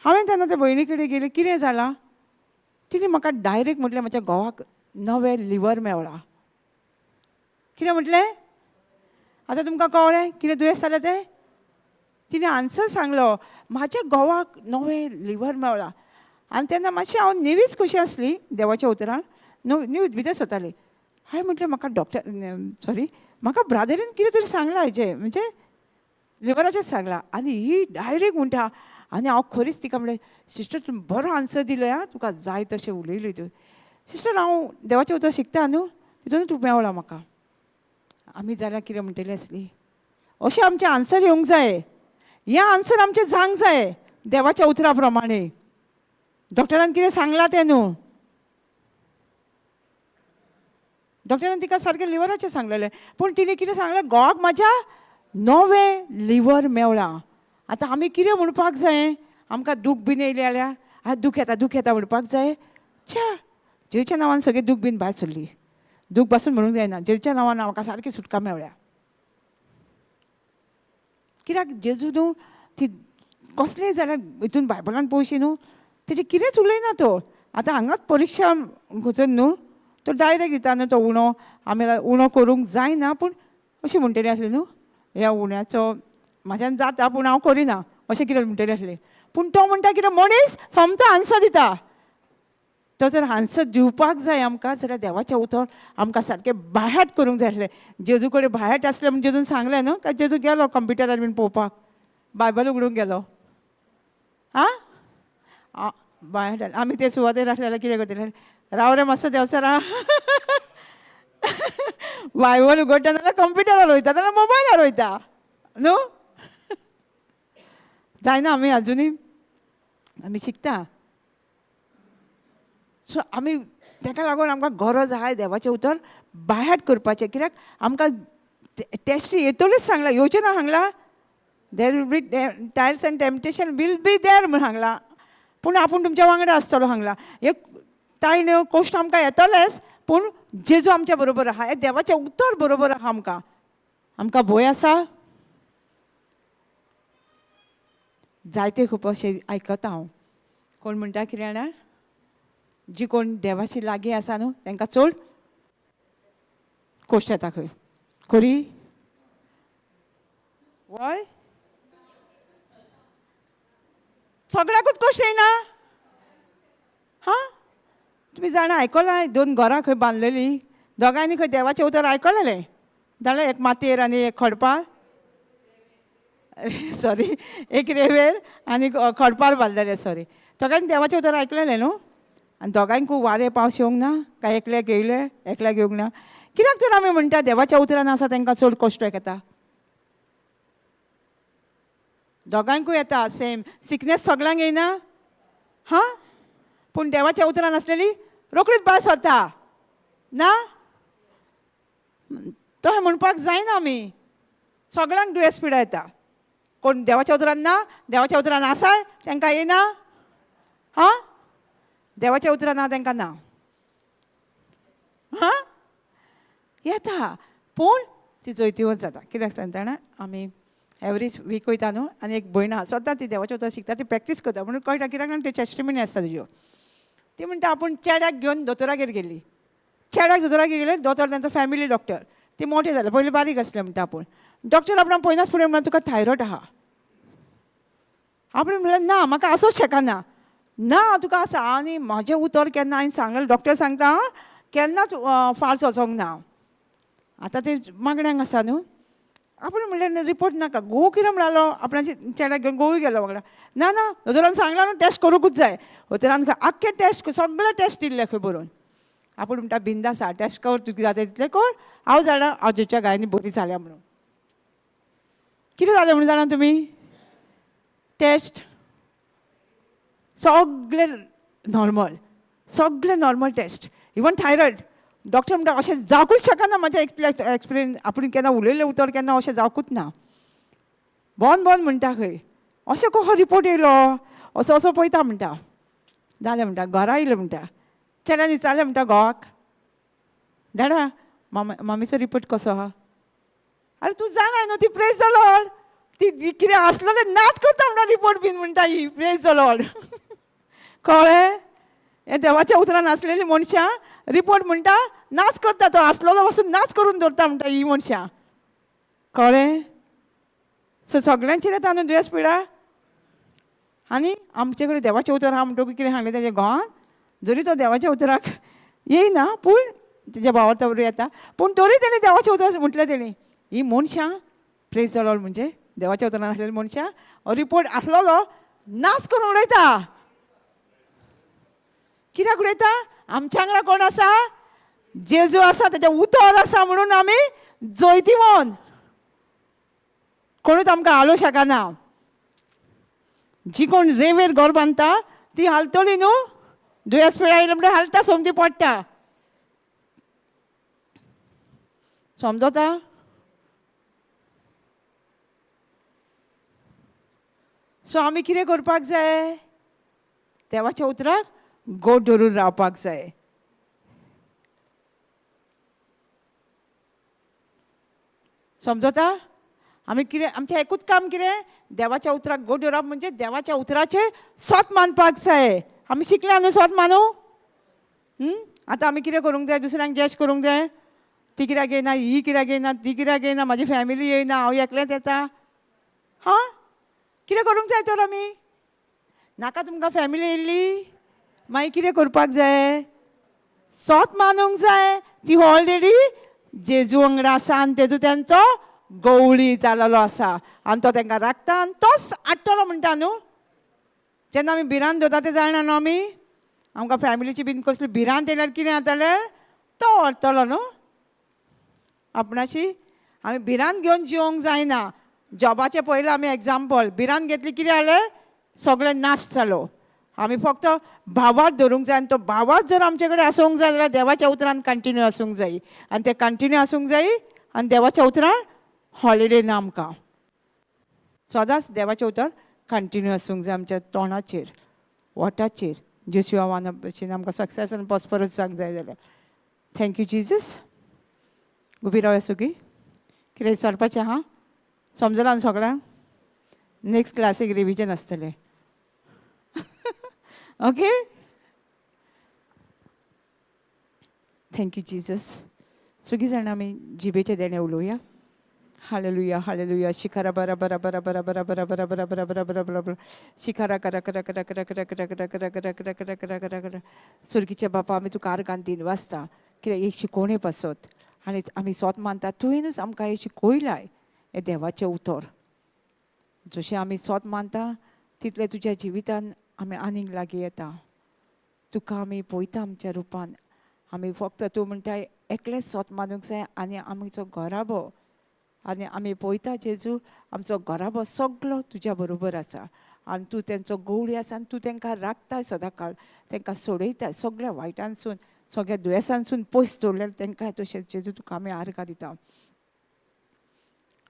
हांवें तेन्ना त्या भयणी कडेन गेलें, कितें जालां, तिणें म्हाका डायरेक्ट म्हटलें म्हज्या घोवाक नवें लिवर मेवळां. कितें म्हटलें, आतां तुमकां कळ्ळें कितें दुयेंस जालें तें. तिणें आन्सर सांगलो म्हाज्या घोवाक नवें लिवर मेवळां. आनी तेन्ना मातशें हांव नेवीच कशी आसली देवाच्या उतरान, न्हू भितर सोताली. हांवें म्हटलें म्हाका डॉक्टर सॉरी म्हाका ब्रादरीन कितें तरी सांगलां हेजें, म्हणजे लिवराचें सांगलां. आनी ही डायरेक्ट म्हणटा, आनी हांव खरीच तिका म्हणलें सिस्टर तुमी बरो आन्सर दिलो आं, तुका जाय तशें उलयलें तूं. सिस्टर हांव देवाचें उतर शिकता न्हू, तितून तूं मेवला म्हाका. आमी जाल्यार कितें म्हणटली आसली, अशें आमचें आन्सर येवंक जाय, हें आन्सर आमचें जावंक जाय देवाच्या उतरा प्रमाणे. डॉक्टरान कितें सांगलां तें न्हू, डॉक्टरान तिका सारकें लिवराचें सांगलेलें, पूण तिणें कितें सांगलें, घोवाक म्हाज्या नवें लिवर मेवळां. आतां आमी कितें म्हणपाक जाय, आमकां दूख बीन येयलें जाल्यार आं दूख येता दूख येता म्हणपाक जाय. च्या जेजूच्या नांवान सगळें दूख बीन भायर सरली, दूख पासून म्हणूंक जायना, जेजूच्या नांवान म्हाका सारकी सुटका मेवळ्या. कित्याक जेजू न्हू ती कसलेय जाल्यार हितून बायबलान पळोवशी न्हू तेजें कितेंच उलयना तो. आतां हांगाच परिक्षा वचून न्हू तो डायरेक्ट दिता न्हू, तो उणो आमी उणो करूंक जायना, पूण अशें म्हणटलें आसलें न्हू ह्या उण्याचो म्हाज्यान जाता पूण हांव करिना अशें कितें म्हणटलें आसलें. पूण तो म्हणटा कितें मनीस सोमतो आन्सर दिता. तो जर आन्सर दिवपाक जाय आमकां जाल्यार देवाचें उतर आमकां सारकें बायहाट करूंक जाय आसलें. जेजू कडेन बायहाट आसलें म्हूण जेजून सांगलें न्हू, काय जेजू गेलो कंप्युटरार बीन पळोवपाक, बायबल उगडूंक गेलो. आं बायहाट आमी ते सुवातेर आसले जाल्यार कितें करतले, राव रे मातसो देंवचारा, बायबल उगडटा जाल्यार कंप्युटरार वयता जाल्यार मोबायलार वयता न्हू. जायना आमी आजुनूय आमी शिकता. सो आमी ताका लागून आमकां गरज आहा देवाचें उतर बायहाट करपाचें. कित्याक आमकां टेस्ट येतलेच सांगलां, येवचें ना सांगलां, there will be trials and temptation will be there म्हूण सांगलां, पूण आपूण तुमच्या वांगडा आसतलो सांगलां. एक तायण्यो कश्ट आमकां येतलेच, पूण जेजू आमच्या बरोबर आहा, हें देवाचें उतर बरोबर आहा आमकां. आमकां भंय आसा जायते खूब अशें आयकता हांव, कोण म्हणटा कितें जाणा, जी कोण देवाशी लागीं आसा न्हू तांकां चड कश्ट येता खंय. खरी वय सगळ्याकूच कश्ट येना. हां तुमी जाणा आयकलां, दोन घरां खंय बांदलेलीं, दोगांयनी खंय देवाचें उतर आयकलेलें जाल्यार एक मातयेर आनी एक खडपार, सॉरी एक रेवेर आनी खडपार बांदलेलें, सॉरी दोगांयनी देवाचें उतर आयकलेलें न्हू. आनी दोगांयकूय वारें पावस येवंक ना, काय एकल्याक येयलें एकल्याक येवंक ना. कित्याक तर आमी म्हणटा देवाच्या उतरान आसा तांकां चड कश्ट येता, दोगांयकूय येता सेम सिकनेस सगळ्यांक येयना. हां पूण देवाच्या उतरान आसलेली रोखडीच भायर सरता ना, तशें म्हणपाक जायना. आमी सगळ्यांक दुयेंस पिडा येता, कोण देवाच्या उतरान ना, देवाच्या उतरान आसा तांकां येना. हां देवाच्या उतरान ना तांकां ना, हां येता, पूण ती जैतिवंत जाता. कित्याक सांगता जाणा, आमी एवरी वीक वयता न्हू, आनी एक भयण आहा सद्दां ती देवाचें उतर शिकता, ती प्रॅक्टीस करता म्हणून कळटा कित्याक ती टेस्टिमनी आसता तुज्यो. ती म्हणटा आपूण चेड्याक घेवन दोतोरागेर गेली, चेड्याक दोतोरागेर गेले, दोतोर तांचो फॅमिली डॉक्टर, ती मोठे जाले पयलीं बारीक आसले म्हणटा आपूण. डॉक्टर आपणाक पळयनाच फुडें म्हणटा तुका थायरॉयड आहा. आपणें म्हणलें ना म्हाका आसूंक शकना. ना तुका आसा. आनी म्हाजें उतर केन्ना हांवें सांगलें, डॉक्टर सांगता केन्नाच फाल्स वचोंक ना. आतां ते मागण्यांक आसा न्हू. आपण म्हणलें रिपोर्ट नाका. घोव कितें म्हणालो, आपणाचे चेड्याक घेवन घोवूय गेलो वांगडा. ना ना, दोतोरान सांगलां न्हू टेस्ट करूंकूच जाय. दोतोरान आख्खे टेस्ट सगळे टेस्ट दिल्ले खंय बरोवन. आपूण म्हणटा बिंदास आसा, टेस्ट कर, तुका जाता तितलें कर, हांव जाणा हांव जेच्या गायनी बरी जाल्या म्हणून. कितें जालें म्हणून जाणा तुमी? टेस्ट सगळे नॉर्मल, सगळे normal test, even thyroid. Doctor म्हणटा अशें जावकूच शकना, म्हाजें एक्सपिरियन्स, आपूण केन्ना उलयलें उतर केन्ना अशें जावकूच ना. बोन बोन म्हणटा खंय, अशें कसो रिपोर्ट येयलो, असो असो पळयता म्हणटा. जालें म्हणटा, घरा येयलें म्हणटा, चेड्यान विचारलें म्हणटा घोवाक, डाडा मामा मामीचो रिपोर्ट कसो आहा? आरे तूं जाणा न्हू ती प्रेज the Lord, ती कितें आसलेलें नाच करता म्हणटा रिपोर्ट बीन म्हणटा ही, प्रेज the Lord. कळ्ळें? हें देवाच्या उतरान आसलेली मनशां रिपोर्ट म्हणटा नाच करता, तो आसलेलो पासून नाच करून दवरता म्हणटा ही मनशां. कळ्ळें? सो सगळ्यांचेर येता न्हू दुयेंस पिडा. आनी आमचे कडेन देवाचें उतर आहा म्हणटकूच कितें सांगलें तेज्या घोवान, जरी तो देवाच्या उतराक येयना पूण तेज्या भावार्था बरोबर येता, पूण तरी तेणें देवाचें उतर म्हटलें तेणें, ही मनशां प्रेज the Lord म्हणजे देवाच्या उतरान आसलेली मनशां रिपोर्ट आसलेलो नाच करून उडयता. कित्याक उडयता? आमच्या वांगडा कोण आसा? जेजू आसा, तेजें उतर आसा म्हणून आमी जैतिवंत. कोणूच आमकां हालोवंक शकना. जी कोण रेंवेर घर बांदता ती हालतली न्हू, दुयेंस पिळा येयलें म्हणटकीर हालता, सोमती पडटा. समजता? सो आमी कितें करपाक जाय? देवाच्या उतराक गोड धरून रावपाक जाय. समजता? आमी कितें, आमचें एकूच काम कितें? देवाच्या उतराक गोड धरप म्हणजे देवाच्या उतराचें सत मानपाक जाय. आमी शिकल्या न्हू सत मानू? आतां आमी कितें करूंक जाय? दुसऱ्यांक जज करूंक जाय? ती कित्याक येयना, ही कित्याक येयना, ती कित्याक येयना, म्हाजी फॅमिली येयना, हांव एकलेंच येता. हां, कितें करूंक जाय तर आमी? नाका तुमकां फॅमिली येयल्ली, मागीर कितें करपाक जाय? सत मानूंक जाय. ती ऑलरेडी जेजू वांगडा आसा आनी तेजो तेंचो गवळी जालेलो आसा आनी तो तेंकां राखता आनी तोच हाडटलो म्हणटा न्हू. जेन्ना आमी भिरांत दवरता तें जाणा न्हू आमी, आमकां फॅमिलीची बीन कसली भिरांत येयल्यार कितें जातलें? तो व्हरतलो न्हू आपणाशी. आमी भिरांत घेवन जिवंक जायना. जॉबाचें पयलें आमी एग्जाम्पल, भिरांत घेतली कितें जालें? सगळें नाश जालो. आमी फक्त भावार्थ धरूंक जाय आनी तो भावार्थ जर आमचे कडेन आसूंक जाय जाल्यार देवाच्या उतरान कंटिन्यू आसूंक जाय आनी ते कंटिन्यू आसूंक जाय आनी देवाच्या उतरान हॉलिडे ना आमकां. सदांच देवाचें उतर कंटिन्यू आसूंक जाय आमच्या तोंडाचेर, वोटाचेर. जेजू आव्हाना भशेन आमकां सक्सेस आनी प्रॉस्परस जावंक जाय जाल्यार. Thank you Jesus. उबी रावया सगळीं. कितें विचारपाचें आहा? समजलां न्हू सगळ्यांक? नेक्स्ट क्लासीक रिविजन आसतलें. Okay, thank you Jesus. सगळीं जाणां आमी जिबेचें देणें उलोवया. Hallelujah, hallelujah. शिखरा बरा बरा बरा बरा बरा बरा बरा बरा बरा बरा बरा बरा बरा शिखरा करा करा करा करा करा करा करा करा करा करा करा करा करा करा. सुर्गीच्या बापा, आमी तुका आर्गान दिन वाचता कित्याक एक शिकोवणे पासत आनी आमी सोत मानता तुवेंनूच आमकां हें शिकयलाय हें देवाचें उतर. जशें आमी सोत मानता तितलें तुज्या जिवितान आमी आनीक लागीं येता. तुका आमी पळयता आमच्या रुपान. आमी फक्त तूं म्हणटा एकलेंच सोत मानूंक जाय आनी आमचो घराबो, आनी आमी पळयता जेजू आमचो घराबो सगलो तुज्या बरोबर आसा आनी तूं तेंचो गवळी आसा आनी तूं तेंकां राखताय सदांकाळ, तेंकां सोडयताय सगळ्या वायटांसून, सगळ्या दुयेंसांसून पयस दवरल्यार तेंकां तशें जेजू तुका आमी आर्गां दिता.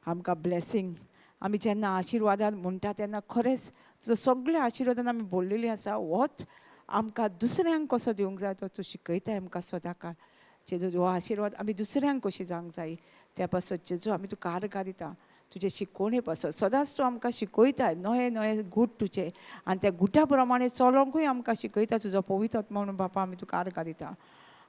आमकां ब्लेसींग, आमी जेन्ना आशिर्वादान म्हणटा तेन्ना खरेंच तुजो सगळ्या आशिर्वादान आमी बोल्लेली आसा. होच आमकां दुसऱ्यांक कसो दिवंक जाय तो तूं शिकयताय आमकां सदांकाळ. जेजू हो आशिर्वाद आमी दुसऱ्यांक कशी जावंक जाय त्या पासत जेजू आमी तुका आर्गां दिता. तुजे शिकोवणे पासत सदांच तूं आमकां शिकयताय नवे नवे गूट तुजे आनी त्या गुटा प्रमाणे चलोंकूय आमकां शिकयता तुजो पवित्र आत्मा म्हणून बापा आमी तुका आर्गां दिता.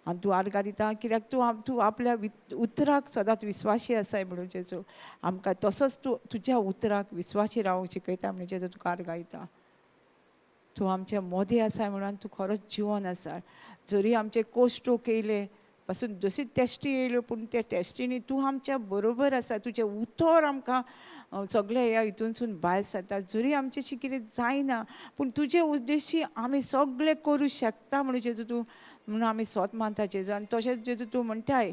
आनी तूं आर्गां दिता कित्याक तूं तूं आपल्या उतराक सदांच विस्वाशी आसाय म्हणून जेजू आमकां तसोच तूं तुज्या उतराक विस्वाशी रावंक शिकयता म्हणून जेजू तुका आर्गां दिता. तूं आमच्या मोदें आसा म्हणून तूं खरोच जिवन आसा. जरी आमचे कोश्टोक येयले पासून जशी टेस्टी येयल्यो पूण त्या टेस्टींनी तूं आमच्या बरोबर आसा. तुजें उतर आमकां सगळें ह्या हितूनसून भायर सरता. जरी आमचेशी कितें जायना पूण तुजे उद्देशी आमी सगळें करूं शकता म्हणून जेजू तूं म्हणून आमी सोत मानता जेजू. आनी तशेंच जेजू तूं म्हणटाय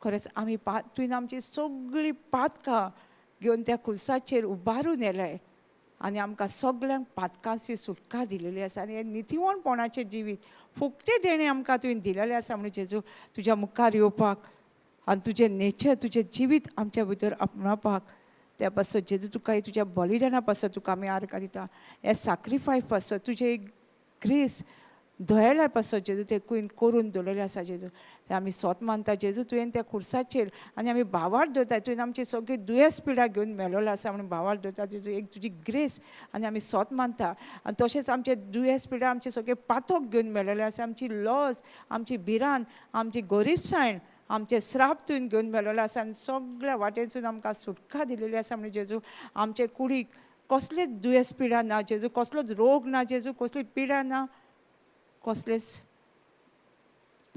खरेंच आमी तुवें आमची सगळीं पातकां घेवन त्या खुर्साचेर उबारून येलाय आनी आमकां सगल्यांक पातकांची सुटका दिलेली आसा. आनी हें नितीवणपणाचें जिवीत फुकटें देणें आमकां तुवें दिलेलें आसा म्हणून जेजू तुज्या मुखार येवपाक आनी तुजें नेचर तुजें जिवीत आमच्या भितर आपणावपाक त्या पासत जेजू तुका तुज्या बलिदाना पासत तुका आमी आर्गां दिता. हे साक्रिफायस पासत तुजें ग्रेस दयाळा पासत जेजू तें तुवें करून दवरलेलें आसा जेजू. तें आमी सोत मानता जेजू तुवें त्या खुर्साचेर आनी आमी भावार्थ दवरता तुवें आमची सगळी दुयेंस पिडा घेवन मेलोलो आसा म्हणून भावार्थ दवरता जेजू. एक तुजी ग्रेस आनी आमी सोत मानता. आनी तशेंच आमचे दुयेंस पिडा आमचे सगळे पातक घेवन मेलोले आसा. आमची लॉस आमची भिरांत आमची गरीबसाण आमचे श्राप तुवें घेवन मेलोलो आसा आनी सगळ्या वाटेनसून आमकां सुटका दिलेली आसा म्हणून जेजू. आमचे कुडीक कसलेच दुयेंस पिडा ना जेजू, कसलोच रोग ना जेजू, कसली पिडा ना, कसलेच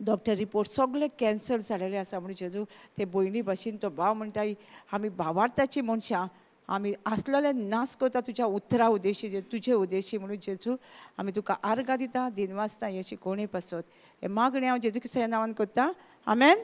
डॉक्टर रिपोर्ट सगळे कॅन्सल जालेले आसा म्हणून जेजू. ते भयणी भाशेन तो भाव म्हणटा आमी भावार्थाची मनशां आमी आसलेले नाश करता तुज्या उतरा उद्देशी तुजे उद्देशी म्हणून जेजू आमी तुका आर्गां दिता दिनवासता हे शिकोवणे पासत. हे मागणें हांव जेजू क्रिस्ताच्या नांवान करता. आमेन.